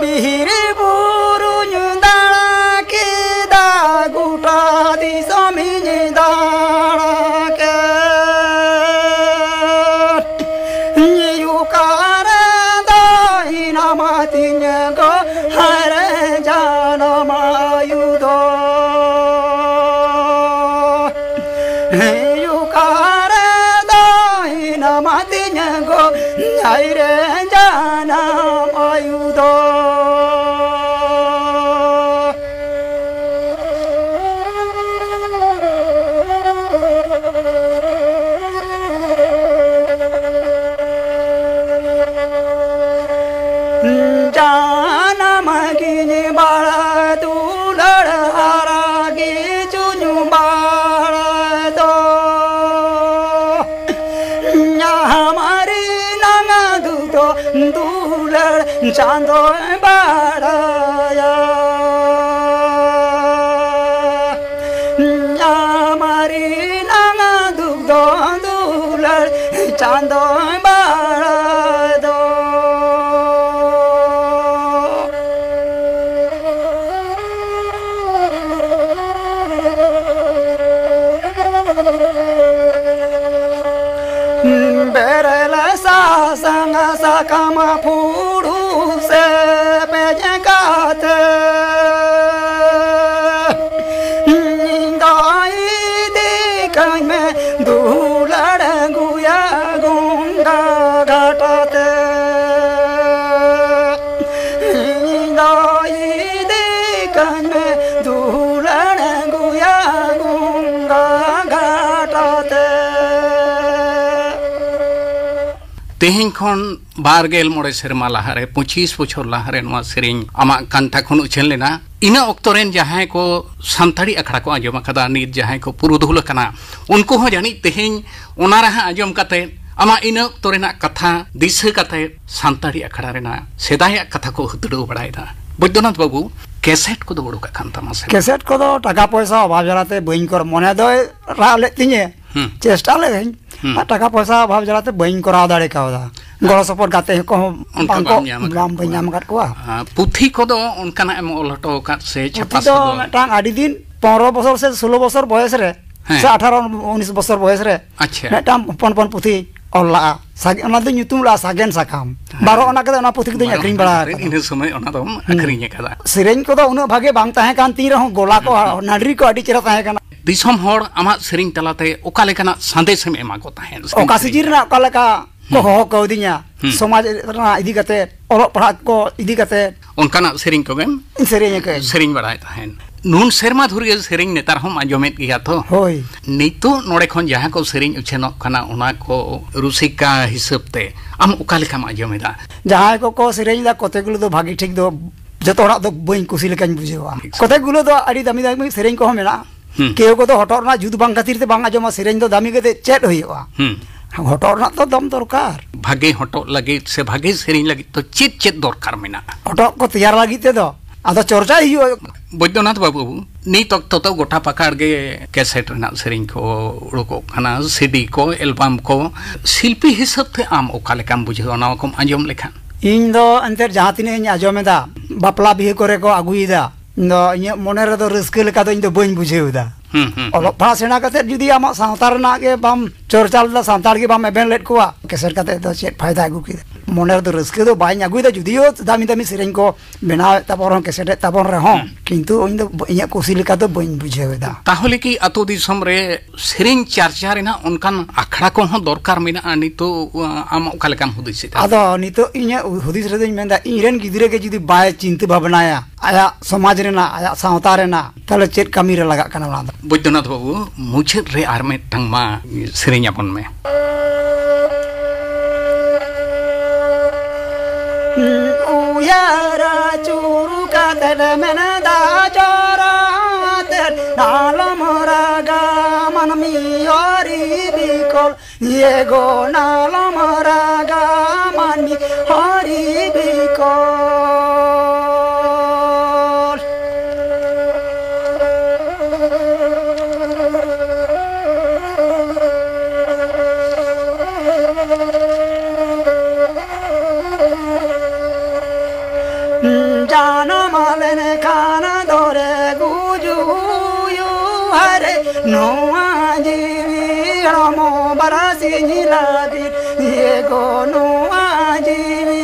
ᱵᱤᱨ ᱵᱩᱨᱩᱧ ᱫᱟᱬᱟ ᱠᱮᱫᱟ, ᱜᱚᱴᱟ ᱫᱤᱥᱚᱢᱤᱧ ᱫᱟᱬᱟ ᱠᱮᱫ᱾ ᱚᱠᱟᱨᱮ ᱫᱚ ᱦᱮᱱᱟᱢᱟ ᱛᱤᱧ ᱜᱚ, ᱦᱟᱭᱨᱮ ᱡᱟᱱᱟᱢ ᱟᱭᱩ ᱫᱚ᱾ ᱦᱮᱸ, ᱚᱠᱟᱨᱮ ᱫᱚ ᱦᱮᱱᱟᱢᱟ ᱛᱤᱧ ᱜᱚ, ᱦᱟᱭᱨᱮ ᱡᱟᱱᱟᱢ ᱟᱭᱩ ᱫᱚ᱾ ᱡᱟᱱᱟᱢ ᱜᱤᱧ ᱵᱟᱲᱟ ᱫᱩᱞᱟᱹᱲ ᱦᱟᱨᱟ ᱜᱤᱪᱩᱧ ᱵᱟᱲᱟ ᱫᱚ᱾ ᱧᱟᱢᱟᱨᱤ ᱱᱟᱝ ᱫᱩᱫᱚ ᱫᱩᱞᱟᱹᱲ ᱪᱟᱸᱫᱚᱭ ᱵᱟᱲᱟᱭᱟ᱾ ᱧᱟᱢᱟᱨᱤ ᱱᱟᱝ ᱫᱩᱫᱚ ᱫᱩᱞᱟᱹᱲ ᱪᱟᱸᱫᱚᱭ ᱵᱟᱲᱟᱭ ᱫᱚ᱾ ᱵᱮᱨᱮᱞ ᱥᱟᱥᱟᱝ ᱥᱟᱠᱟᱢ ᱯᱷᱩᱲᱩ ᱥᱮᱯᱮᱡ ᱠᱟᱛᱮ, ᱤᱧ ᱫᱚ ᱤᱫᱤ ᱠᱟᱹᱧ ᱢᱮ ᱫᱩᱞᱟᱹᱲ ᱜᱩᱭᱟ ᱜᱚᱢ᱾ ᱠᱟᱴᱟᱛᱮ ᱤᱧ ᱫᱚ ᱤᱫᱤ ᱠᱟᱹᱧ ᱢᱮ ᱫᱩᱞᱟᱹᱲ ᱜᱚᱭᱟ ᱜᱚᱝᱜᱟ ᱜᱷᱟᱴᱟᱛᱮ᱾ ᱛᱮᱦᱮᱧ ᱠᱷᱚᱱ ᱵᱟᱨ ᱜᱮᱞ ᱢᱚᱬᱮ ᱥᱮᱨᱢᱟ ᱞᱟᱦᱟᱨᱮ, ᱯᱚᱸᱪᱤᱥ ᱵᱚᱪᱷᱚᱨ ᱞᱟᱦᱟᱨᱮ ᱱᱚᱣᱟ ᱥᱮᱨᱮᱧ ᱟᱢᱟᱜ ᱠᱟᱱᱴᱷᱟ ᱠᱷᱚᱱ ᱩᱪᱷᱟᱹᱱ ᱞᱮᱱᱟ᱾ ᱤᱱᱟᱹ ᱚᱠᱛᱚ ᱨᱮᱱ ᱡᱟᱦᱟᱸᱭ ᱠᱚ ᱥᱟᱱᱛᱟᱲᱤ ᱟᱠᱷᱲᱟ ᱠᱚ ᱟᱸᱡᱚᱢ ᱟᱠᱟᱫᱟ, ᱱᱤᱛ ᱡᱟᱦᱟᱸᱭ ᱠᱚ ᱯᱩᱨᱩᱫᱷᱩᱞ ᱟᱠᱟᱱᱟ, ᱩᱱᱠᱩ ᱦᱚᱸ ᱡᱟᱹᱱᱤᱡ ᱛᱮᱦᱮᱧ ᱚᱱᱟ ᱨᱟᱦᱟ ᱟᱸᱡᱚᱢ ᱠᱟᱛᱮ ᱟᱢᱟᱜ ᱤᱱᱟᱹ ᱚᱠᱛᱚ ᱨᱮᱱᱟᱜ ᱠᱟᱛᱷᱟ ᱫᱤᱥᱟᱹ ᱠᱟᱛᱮ ᱥᱟᱱᱛᱟᱲᱤ ᱟᱠᱷᱲᱟ ᱨᱮᱱᱟᱜ ᱥᱮᱫᱟᱭᱟᱜ ᱠᱟᱛᱷᱟ ᱠᱚ ᱦᱟᱹᱛᱲᱟᱹᱣ ᱵᱟᱲᱟᱭᱮᱫᱟ᱾ ᱵᱳᱭᱫᱚᱱᱟᱛᱷ ᱵᱟᱹᱵᱩ, ᱠᱮᱥᱮᱴ ᱠᱚᱫᱚ ᱩᱰᱩᱠ ᱟᱠᱟᱱ ᱛᱟᱢᱟ ᱥᱮ ᱵᱟᱝ? ᱠᱮᱥᱮᱴ ᱠᱚᱫᱚ ᱴᱟᱠᱟ ᱯᱚᱭᱥᱟ ᱚᱵᱷᱟᱵ ᱡᱟᱞᱟᱛᱮ ᱵᱟᱹᱧ ᱠᱚᱨ-, ᱢᱚᱱᱮ ᱫᱚᱭ ᱨᱟᱜ ᱞᱮᱫ ᱛᱤᱧᱟᱹ, ᱦᱩᱸ᱾ ᱪᱮᱥᱴᱟ ᱞᱮᱫᱟᱹᱧ, ᱦᱩᱸ᱾ ᱟᱨ ᱴᱟᱠᱟ ᱯᱚᱭᱥᱟ ᱚᱵᱷᱟᱵ ᱡᱟᱞᱟᱛᱮ ᱵᱟᱹᱧ ᱠᱚᱨᱟᱣ ᱫᱟᱲᱮ ᱠᱟᱣᱫᱟ᱾ ᱜᱚᱲᱚ ᱥᱚᱯᱚᱦᱚᱫ ᱜᱟᱛᱮ ᱠᱚᱦᱚᱸ ᱚᱱᱠᱟ ᱵᱟᱝ ᱠᱚ, ᱵᱟᱢ ᱧᱟᱢ ᱟᱠᱟᱫ ᱵᱟᱝ, ᱵᱟᱹᱧ ᱠᱚᱣᱟ᱾ ᱧᱟᱢ ᱟᱠᱟᱫ ᱠᱚᱣᱟ᱾ ᱟᱨ ᱯᱩᱛᱷᱤ ᱠᱚᱫᱚ ᱚᱱᱠᱟᱱᱟᱜ ᱮᱢ ᱚᱞ ᱦᱚᱴᱚ ᱟᱠᱟᱫ ᱥᱮ ᱯᱩᱛᱷᱤ ᱪᱷᱟᱯᱟ ᱫᱚ ᱥᱚᱫᱚᱨ? ᱢᱤᱫᱴᱟᱝ ᱟᱹᱰᱤ ᱫᱤᱱ, ᱯᱚᱱᱨᱚ ᱵᱚᱪᱷᱚᱨ ᱥᱮ ᱥᱳᱞᱳ ᱵᱚᱪᱷᱚᱨ ᱵᱚᱭᱮᱥ ᱨᱮ, ᱦᱮᱸ᱾ ᱥᱮ ᱟᱴᱷᱟᱨᱚ ᱩᱱᱤᱥ ᱵᱚᱪᱷᱚᱨ ᱵᱚᱭᱮᱥ ᱨᱮ, ᱟᱪᱪᱷᱟ᱾ ᱢᱤᱫᱴᱟᱝ ᱦᱚᱯᱚᱱ ᱦᱚᱯᱚᱱ ᱯᱩᱛᱷᱤ ᱚᱞ ᱞᱟᱜᱼᱟ᱾ ᱥᱟᱜᱮ-, ᱚᱱᱟ ᱫᱚᱧ ᱧᱩᱛᱩᱢ ᱞᱟᱜᱼᱟ ᱥᱟᱜᱮᱱ ᱥᱟᱠᱟᱢ᱾ ᱦᱮᱸ᱾ ᱵᱟᱨᱚ ᱟᱱᱟ ᱠᱟᱛᱮ ᱚᱱᱟ ᱯᱩᱛᱷᱤ ᱠᱚᱫᱚᱧ ᱵᱟᱨᱚ ᱟᱹᱠᱷᱨᱤᱧ ᱵᱟᱲᱟ ᱟᱱᱟ ᱠᱟᱛᱮ ᱟᱠᱟᱫᱟ᱾ ᱤᱱᱟᱹ ᱥᱚᱢᱚᱭ ᱚᱱᱟ ᱫᱚᱢ ᱦᱩᱸ᱾ ᱟᱹᱠᱷᱨᱤᱧ ᱟᱠᱟᱫᱟ᱾ ᱥᱮᱨᱮᱧ ᱠᱚᱫᱚ ᱩᱱᱟᱹᱜ ᱵᱷᱟᱜᱮ ᱵᱟᱝ ᱛᱟᱦᱮᱸ ᱠᱟᱱ ᱛᱤᱧ ᱨᱮᱦᱚᱸ, ᱜᱚᱞᱟ ᱠᱚ, ᱦᱩᱸ᱾ ᱱᱟᱹᱰᱨᱤ ᱠᱚ ᱟᱹᱰᱤ ᱪᱮᱦᱨᱟ ᱛᱟᱦᱮᱸ ᱠᱟᱱᱟ᱾ ᱫᱤᱥᱚᱢ ᱦᱚᱲ ᱟᱢᱟᱜ ᱥᱮᱨᱮᱧ ᱛᱟᱞᱟᱛᱮ ᱚᱠᱟ ᱞᱮᱠᱟᱱᱟᱜ ᱥᱟᱸᱫᱮᱥ ᱮᱢ ᱮᱢᱟ ᱠᱚ ᱛᱟᱦᱮᱸᱫ? ᱚᱠᱟ ᱥᱤᱡᱤᱱ ᱨᱮᱱᱟᱜ ᱚᱠᱟ ᱞᱮᱠᱟ ᱠᱚ ᱦᱩᱸ᱾ ᱦᱚᱦᱚ ᱠᱟᱣᱫᱤᱧᱟ, ᱦᱩᱸ᱾ ᱥᱚᱢᱟᱡᱽ ᱨᱮᱱᱟᱜ ᱤᱫᱤ ᱠᱟᱛᱮ, ᱚᱞᱚᱜ ᱯᱟᱲᱦᱟᱜ ᱠᱚ ᱤᱫᱤ ᱠᱟᱛᱮ᱾ ᱚᱱᱠᱟᱱᱟᱜ ᱥᱮᱨᱮᱧ ᱠᱚᱜᱮᱢ ᱤᱧ ᱥᱮᱨᱮᱧ ᱟᱠᱟᱫ᱾ ᱥᱮᱨᱮᱧ ᱵᱟᱲᱟᱭ ᱛᱟᱦᱮᱸᱫ᱾ ᱱᱩᱱ ᱥᱮᱨᱢᱟ ᱫᱷᱩᱨᱤᱭᱟᱹ ᱥᱮᱨᱮᱧ ᱱᱮᱛᱟᱨ ᱦᱚᱸᱢ ᱟᱸᱡᱚᱢᱮᱫ ᱜᱮᱭᱟ ᱛᱚ? ᱦᱳᱭ᱾ ᱱᱤᱛᱚᱜ ᱱᱚᱰᱮ ᱠᱷᱚᱱ ᱡᱟᱦᱟᱸ ᱠᱚ ᱥᱮᱨᱮᱧ ᱩᱪᱷᱟᱹᱱᱚᱜ ᱠᱟᱱᱟ, ᱚᱱᱟ ᱠᱚ ᱨᱩᱥᱤᱠᱟ ᱦᱤᱥᱟᱹᱵ ᱛᱮ ᱟᱢ ᱚᱠᱟ ᱞᱮᱠᱟᱢ ᱟᱸᱡᱚᱢᱮᱫᱟ? ᱡᱟᱦᱟᱸᱭ ᱠᱚᱠᱚ ᱥᱮᱨᱮᱧ ᱮᱫᱟ, ᱠᱚᱛᱮ ᱜᱩᱞᱳ ᱫᱚ ᱵᱷᱟᱹᱜᱤ ᱴᱷᱤᱠ ᱫᱚ ᱡᱚᱛᱚ ᱦᱚᱲᱟᱜ ᱫᱚ ᱵᱟᱹᱧ ᱠᱩᱥᱤ ᱞᱮᱠᱟᱧ ᱵᱩᱡᱷᱟᱹᱣᱟ᱾ ᱴᱷᱤᱠ᱾ ᱠᱚᱛᱮ ᱜᱩᱞᱳ ᱫᱚ ᱟᱹᱰᱤ ᱫᱟᱢᱤ ᱫᱟᱢᱤ ᱥᱮᱨᱮᱧ ᱠᱚᱦᱚᱸ ᱢᱮᱱᱟᱜᱼᱟ᱾ ᱦᱩᱸ᱾ ᱠᱮᱣ ᱠᱚᱫᱚ ᱦᱚᱴᱚᱜ ᱨᱮᱱᱟᱜ ᱡᱩᱛ ᱵᱟᱝ ᱠᱷᱟᱹᱛᱤᱨ ᱛᱮ ᱵᱟᱝ ᱟᱸᱡᱚᱢᱟ, ᱥᱮᱨᱮᱧ ᱫᱚ ᱫᱟᱢᱤ ᱠᱟᱛᱮ ᱪᱮᱫ ᱦᱩᱭᱩᱜᱼᱟ? ᱦᱩᱸ᱾ ᱦᱚᱴᱚᱜ ᱨᱮᱱᱟᱜ ᱛᱚ ᱫᱚᱢ ᱫᱚᱨᱠᱟᱨ᱾ ᱵᱷᱟᱜᱮ ᱦᱚᱴᱚᱜ ᱞᱟᱹᱜᱤᱫ ᱥᱮ ᱵᱷᱟᱜᱮ ᱥᱮᱨᱮᱧ ᱞᱟᱹᱜᱤᱫ ᱛᱚ ᱪᱮᱫ ᱪᱮᱫ ᱫᱚᱨᱠᱟᱨ ᱢᱮᱱᱟᱜᱼᱟ? ᱦᱚᱴᱚᱜ ᱠᱚ ᱛᱮᱭᱟᱨ ᱞᱟᱹᱜᱤᱫ ᱛᱮᱫᱚ ᱟᱫᱚ ᱪᱚᱨᱪᱟᱭ ᱦᱩᱭᱩᱜᱼᱟ᱾ ᱵᱳᱭᱫᱚᱱᱟᱛᱷ ᱵᱟᱹᱵᱩ, ᱱᱤᱛ ᱚᱠᱛᱚ ᱫᱚ ᱜᱚᱴᱟ ᱯᱟᱠᱟᱲ ᱜᱮ ᱠᱮᱥᱮᱴ ᱨᱮᱱᱟᱜ ᱥᱮᱨᱮᱧ ᱠᱚ ᱩᱰᱩᱠᱚᱜ ᱠᱟᱱᱟ, ᱥᱤᱰᱤ ᱠᱚ, ᱮᱞᱵᱟᱢ ᱠᱚ᱾ ᱥᱤᱞᱯᱤ ᱦᱤᱥᱟᱹᱵ ᱛᱮ ᱟᱢ ᱚᱠᱟ ᱞᱮᱠᱟᱢ ᱵᱩᱡᱷᱟᱹᱣᱟ ᱱᱚᱣᱟ ᱠᱚᱢ ᱟᱸᱡᱚᱢ ᱞᱮᱠᱷᱟᱱ? ᱤᱧ ᱫᱚ ᱮᱱᱛᱮᱫ ᱡᱟᱦᱟᱸ ᱛᱤᱱᱟᱹᱜ ᱤᱧ ᱟᱸᱡᱚᱢ ᱮᱫᱟ, ᱵᱟᱯᱞᱟ ᱵᱤᱦᱟᱹ ᱠᱚᱨᱮ ᱠᱚ ᱟᱹᱜᱩᱭᱮᱫᱟ, ᱤᱧ ᱫᱚ ᱤᱧᱟᱹᱜ ᱢᱚᱱᱮ ᱨᱮᱫᱚ ᱨᱟᱹᱥᱠᱟᱹ ᱞᱮᱠᱟ ᱫᱚ ᱤᱧ ᱫᱚ ᱵᱟᱹᱧ ᱵᱩᱡᱷᱟᱹᱣ ᱮᱫᱟ᱾ ᱦᱩᱸ, ᱦᱩᱸ, ᱦᱩᱸ᱾ ᱚᱞᱚᱜ ᱯᱟᱲᱦᱟᱜ ᱥᱮᱬᱟ ᱠᱟᱛᱮᱫ ᱡᱩᱫᱤ ᱟᱢᱟᱜ ᱥᱟᱶᱛᱟ ᱨᱮᱱᱟᱜ ᱜᱮ ᱵᱟᱢ ᱪᱚᱨᱪᱟ ᱞᱮᱫᱟ, ᱥᱟᱱᱛᱟᱲ ᱜᱮ ᱵᱟᱢ ᱮᱵᱷᱮᱱ ᱞᱮᱫ ᱠᱚᱣᱟ, ᱠᱮᱥᱮᱴ ᱠᱟᱛᱮᱫ ᱫᱚ ᱪᱮᱫ ᱯᱷᱟᱭᱫᱟ ᱟᱹᱜᱩ ᱠᱮᱫᱟ? ᱢᱚᱱᱮ ᱨᱮᱫᱚ ᱨᱟᱹᱥᱠᱟᱹ ᱫᱚ ᱵᱟᱹᱧ ᱟᱹᱜᱩᱭᱮᱫᱟ, ᱡᱩᱫᱤᱭᱳ ᱫᱟᱢᱤ ᱫᱟᱢᱤ ᱥᱮᱨᱮᱧ ᱠᱚ ᱵᱮᱱᱟᱣᱮᱫ ᱛᱟᱵᱚᱱ ᱨᱮᱦᱚᱸ, ᱠᱮᱥᱮᱴᱮᱫ ᱛᱟᱵᱚᱱ ᱨᱮᱦᱚᱸ, ᱦᱩᱸ᱾ ᱠᱤᱱᱛᱩ ᱤᱧ ᱫᱚ ᱤᱧᱟᱹᱜ ᱠᱩᱥᱤ ᱞᱮᱠᱟ ᱫᱚ ᱵᱟᱹᱧ ᱵᱩᱡᱷᱟᱹᱣ ᱮᱫᱟ᱾ ᱛᱟᱦᱚᱞᱮ ᱠᱤ ᱟᱛᱳ ᱫᱤᱥᱚᱢ ᱨᱮ ᱥᱮᱨᱮᱧ ᱪᱟᱨᱪᱟ ᱨᱮᱱᱟᱜ ᱚᱱᱠᱟᱱ ᱟᱠᱷᱲᱟ ᱠᱚᱦᱚᱸ ᱫᱚᱨᱠᱟᱨ ᱢᱮᱱᱟᱜᱼᱟ? ᱱᱤᱛᱚᱜ, ᱟᱢ ᱚᱠᱟ ᱞᱮᱠᱟᱢ ᱦᱩᱫᱤᱥᱮᱫᱟ? ᱟᱫᱚ ᱱᱤᱛᱚᱜ ᱤᱧᱟᱹᱜ ᱦᱩᱫᱤᱥ ᱨᱮᱫᱚᱧ ᱢᱮᱱᱫᱟ, ᱤᱧ ᱨᱮᱱ ᱜᱤᱫᱽᱨᱟᱹ ᱜᱮ ᱡᱩᱫᱤ ᱵᱟᱭ ᱪᱤᱱᱛᱟᱹ ᱵᱷᱟᱵᱽᱱᱟᱭᱟ ᱟᱭᱟᱜ ᱥᱚᱢᱟᱡᱽ ᱨᱮᱱᱟᱜ, ᱟᱭᱟᱜ ᱥᱟᱶᱛᱟ ᱨᱮᱱᱟᱜ, ᱛᱟᱦᱚᱞᱮ ᱪᱮᱫ ᱠᱟᱹᱢᱤ ᱨᱮ ᱞᱟᱜᱟᱜ ᱠᱟᱱᱟ ᱚᱱᱟ ᱫᱚ? ᱵᱳᱭᱫᱚᱱᱟᱛᱷ ᱵᱟᱹᱵᱩ, ᱢᱩᱪᱟᱹᱫ ᱨᱮ ᱟᱨ ᱢᱤᱫᱴᱟᱝ ᱢᱟ ᱥᱮᱨᱮᱧ ᱟᱵᱚᱱ ᱢᱮ᱾ ᱩᱭᱦᱟᱹᱨ ᱟᱹᱪᱩᱨ ᱠᱟᱛᱮᱫ ᱢᱮᱱᱫᱟ ᱡᱚᱨ ᱟᱛᱮᱫ, ᱟᱞᱚᱢ ᱨᱟᱜᱟ ᱢᱟᱹᱱᱢᱤ ᱦᱚᱨᱤ ᱵᱤᱠᱚᱞ, ᱮ ᱜᱚ ᱟᱞᱚᱢ ᱨᱟᱜᱟ ᱢᱟᱹᱱᱢᱤ ᱦᱚᱨᱤ ᱵᱤᱠᱚᱞ᱾ ᱡᱟᱱᱟᱢ ᱞᱮᱱᱠᱷᱟᱱ ᱫᱚᱨᱮ ᱜᱩᱡᱩᱜ ᱦᱟᱨᱮ, ᱱᱚᱣᱟ ᱡᱤᱣᱤ ᱦᱚᱲᱢᱚ ᱵᱟᱨᱟᱥᱤᱧ ᱞᱟᱹᱜᱤᱫ, ᱮ ᱜᱚ ᱱᱚᱣᱟ ᱡᱤᱣᱤ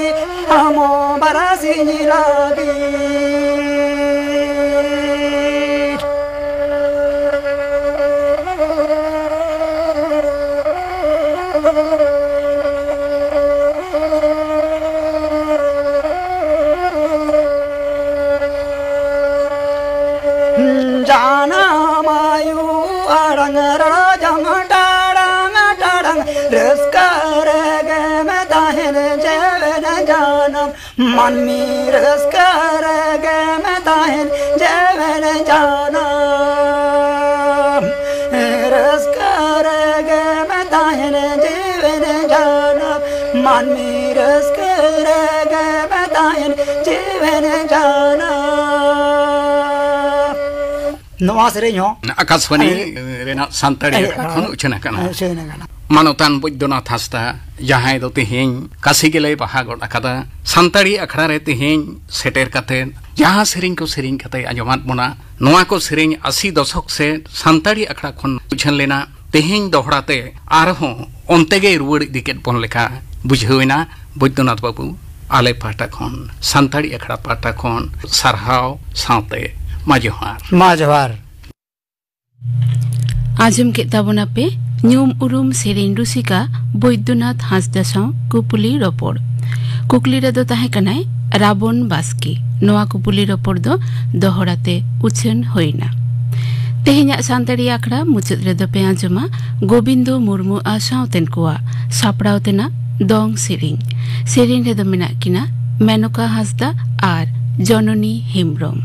ᱦᱚᱲᱢᱚ ᱵᱟᱨᱟᱥᱤᱧ ᱞᱟᱹᱜᱤᱫ᱾ ᱡᱟᱱᱟᱢ ᱟᱭᱳ ᱟᱲᱟᱝ ᱨᱟᱲᱟ ᱡᱟᱝ ᱴᱟᱲᱟᱝ ᱴᱟᱲᱟᱝ, ᱨᱟᱹᱥᱠᱟᱹ ᱨᱮᱜᱮᱢ ᱛᱟᱦᱮᱱ ᱡᱮᱣᱮᱫ ᱡᱟᱱᱟᱢ᱾ ᱢᱟᱹᱱᱢᱤ ᱨᱟᱹᱥᱠᱟᱹ ᱨᱮᱜᱮᱢ ᱛᱟᱦᱮᱱ ᱡᱮᱣᱮᱫ ᱡᱟᱱᱟᱢ, ᱨᱟᱹᱥᱠᱟᱹ ᱨᱮᱜᱮᱢ ᱛᱟᱦᱮᱱ ᱡᱮᱣᱮᱫ ᱡᱟᱱᱟᱢ, ᱢᱟᱹᱱᱢᱤ ᱨᱟᱹᱥᱠᱟᱹ ᱨᱮᱜᱮᱢ ᱛᱟᱦᱮᱱ ᱡᱮᱣᱮᱫ ᱡᱟᱱᱟᱢ᱾ ᱱᱚᱣᱟ ᱥᱮᱨᱮᱧ ᱦᱚᱸ ᱟᱠᱟᱥᱵᱟᱱᱤ ᱟᱹᱰᱤ ᱨᱮᱱᱟᱜ ᱥᱟᱱᱛᱟᱲᱤ ᱟᱹᱰᱤ ᱟᱠᱷᱲᱟ ᱠᱷᱚᱱ ᱟᱹᱰᱤ ᱩᱪᱷᱟᱹᱱ ᱟᱠᱟᱱᱟ᱾ ᱩᱪᱷᱟᱹᱱ ᱟᱠᱟᱱᱟ᱾ ᱢᱟᱱᱚᱛᱟᱱ ᱵᱳᱭᱫᱚᱱᱟᱛᱷ ᱦᱟᱸᱥᱫᱟ, ᱡᱟᱦᱟᱸᱭ ᱫᱚ ᱛᱮᱦᱮᱧ ᱠᱟᱥᱤ ᱜᱮᱞᱮᱭ ᱵᱟᱦᱟ ᱜᱚᱫ ᱟᱠᱟᱫᱟ, ᱥᱟᱱᱛᱟᱲᱤ ᱟᱠᱷᱲᱟ ᱨᱮ ᱛᱮᱦᱮᱧ ᱥᱮᱴᱮᱨ ᱠᱟᱛᱮ ᱡᱟᱦᱟᱸ ᱥᱮᱨᱮᱧ ᱠᱚ ᱥᱮᱨᱮᱧ ᱠᱟᱛᱮ ᱟᱸᱡᱚᱢᱟᱫ ᱵᱚᱱᱟ, ᱱᱚᱣᱟ ᱠᱚ ᱥᱮᱨᱮᱧ ᱟᱥᱤ ᱫᱚᱥᱚᱠ ᱥᱮ ᱥᱟᱱᱛᱟᱲᱤ ᱟᱠᱷᱲᱟ ᱠᱷᱚᱱ ᱩᱪᱷᱟᱹᱱ ᱞᱮᱱᱟ, ᱛᱮᱦᱮᱧ ᱫᱚᱦᱲᱟ ᱛᱮ ᱟᱨᱦᱚᱸ ᱚᱱᱛᱮ ᱜᱮᱭ ᱨᱩᱣᱟᱹᱲ ᱤᱫᱤ ᱠᱮᱫ ᱵᱚᱱ ᱞᱮᱠᱟ ᱵᱩᱡᱷᱟᱹᱣ ᱮᱱᱟ ᱵᱳᱭᱫᱚᱱᱟᱛᱷ ᱵᱟᱹᱵᱩ, ᱟᱞᱮ ᱯᱟᱦᱴᱟ ᱠᱷᱚᱱ, ᱥᱟᱱᱛᱟᱲᱤ ᱟᱠᱷᱲᱟ ᱯᱟᱦᱴᱟ ᱠᱷᱚᱱ ᱥᱟᱨᱦᱟᱣ ᱥᱟᱶᱛᱮ ᱢᱟ ᱡᱚᱦᱟᱨ᱾ ᱢᱟ ᱡᱚᱦᱟᱨ᱾ ᱟᱸᱡᱚᱢ ᱠᱮᱫ ᱛᱟᱵᱚᱱᱟᱯᱮ ᱧᱩᱢ ᱩᱨᱩᱢ ᱥᱮᱨᱮᱧ ᱨᱩᱥᱤᱠᱟ ᱵᱳᱭᱫᱚᱱᱟᱛᱷ ᱦᱟᱸᱥᱫᱟ ᱥᱟᱶ ᱠᱩᱯᱩᱞᱤ ᱨᱚᱯᱚᱲ᱾ ᱠᱩᱠᱞᱤ ᱨᱮᱫᱚ ᱛᱟᱦᱮᱸ ᱠᱟᱱᱟᱭ ᱨᱟᱵᱚᱱ ᱵᱟᱥᱠᱮ᱾ ᱱᱚᱣᱟ ᱠᱩᱯᱩᱞᱤ ᱨᱚᱯᱚᱲ ᱫᱚ ᱫᱚᱦᱲᱟ ᱛᱮ ᱩᱪᱷᱟᱹᱱ ᱦᱩᱭᱱᱟ᱾ ᱛᱮᱦᱮᱧᱟᱜ ᱥᱟᱱᱛᱟᱲᱤ ᱟᱠᱷᱲᱟ ᱢᱩᱪᱟᱹᱫ ᱨᱮᱫᱚ ᱯᱮ ᱟᱸᱡᱚᱢᱟ ᱜᱳᱵᱤᱱᱫᱚ ᱢᱩᱨᱢᱩ ᱟᱨ ᱥᱟᱶᱛᱮᱱ ᱠᱚᱣᱟᱜ ᱥᱟᱯᱲᱟᱣ ᱛᱮᱱᱟᱜ ᱫᱚᱝ ᱥᱮᱨᱮᱧ᱾ ᱥᱮᱨᱮᱧ ᱨᱮᱫᱚ ᱢᱮᱱᱟᱜ ᱠᱤᱱᱟ ᱢᱮᱱᱚᱠᱟ ᱦᱟᱸᱥᱫᱟ ᱟᱨ ᱡᱚᱱᱚᱱᱤ ᱦᱮᱢᱵᱽᱨᱚᱢ᱾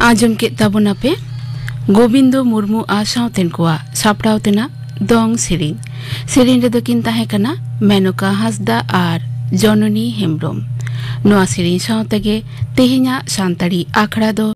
ᱟᱸᱡᱚᱢ ᱠᱮᱫ ᱛᱟᱵᱚᱱᱟᱯᱮ ᱜᱳᱵᱤᱱᱫᱚ ᱢᱩᱨᱢᱩ ᱟᱨ ᱥᱟᱶᱛᱮᱱ ᱠᱚᱣᱟᱜ ᱥᱟᱯᱲᱟᱣ ᱛᱮᱱᱟᱜ ᱫᱚᱝ ᱥᱮᱨᱮᱧ᱾ ᱥᱮᱨᱮᱧ ᱨᱮᱫᱚ ᱠᱤᱱ ᱛᱟᱦᱮᱸ ᱠᱟᱱᱟ ᱢᱮᱱᱚᱠᱟ ᱦᱟᱸᱥᱫᱟ ᱟᱨ ᱡᱚᱱᱚᱱᱤ ᱦᱮᱢᱵᱽᱨᱚᱢ᱾ ᱱᱚᱣᱟ ᱥᱮᱨᱮᱧ ᱥᱟᱶ ᱛᱮᱜᱮ ᱛᱮᱦᱮᱧᱟᱜ ᱥᱟᱱᱛᱟᱲᱤ ᱟᱠᱷᱲᱟ ᱫᱚ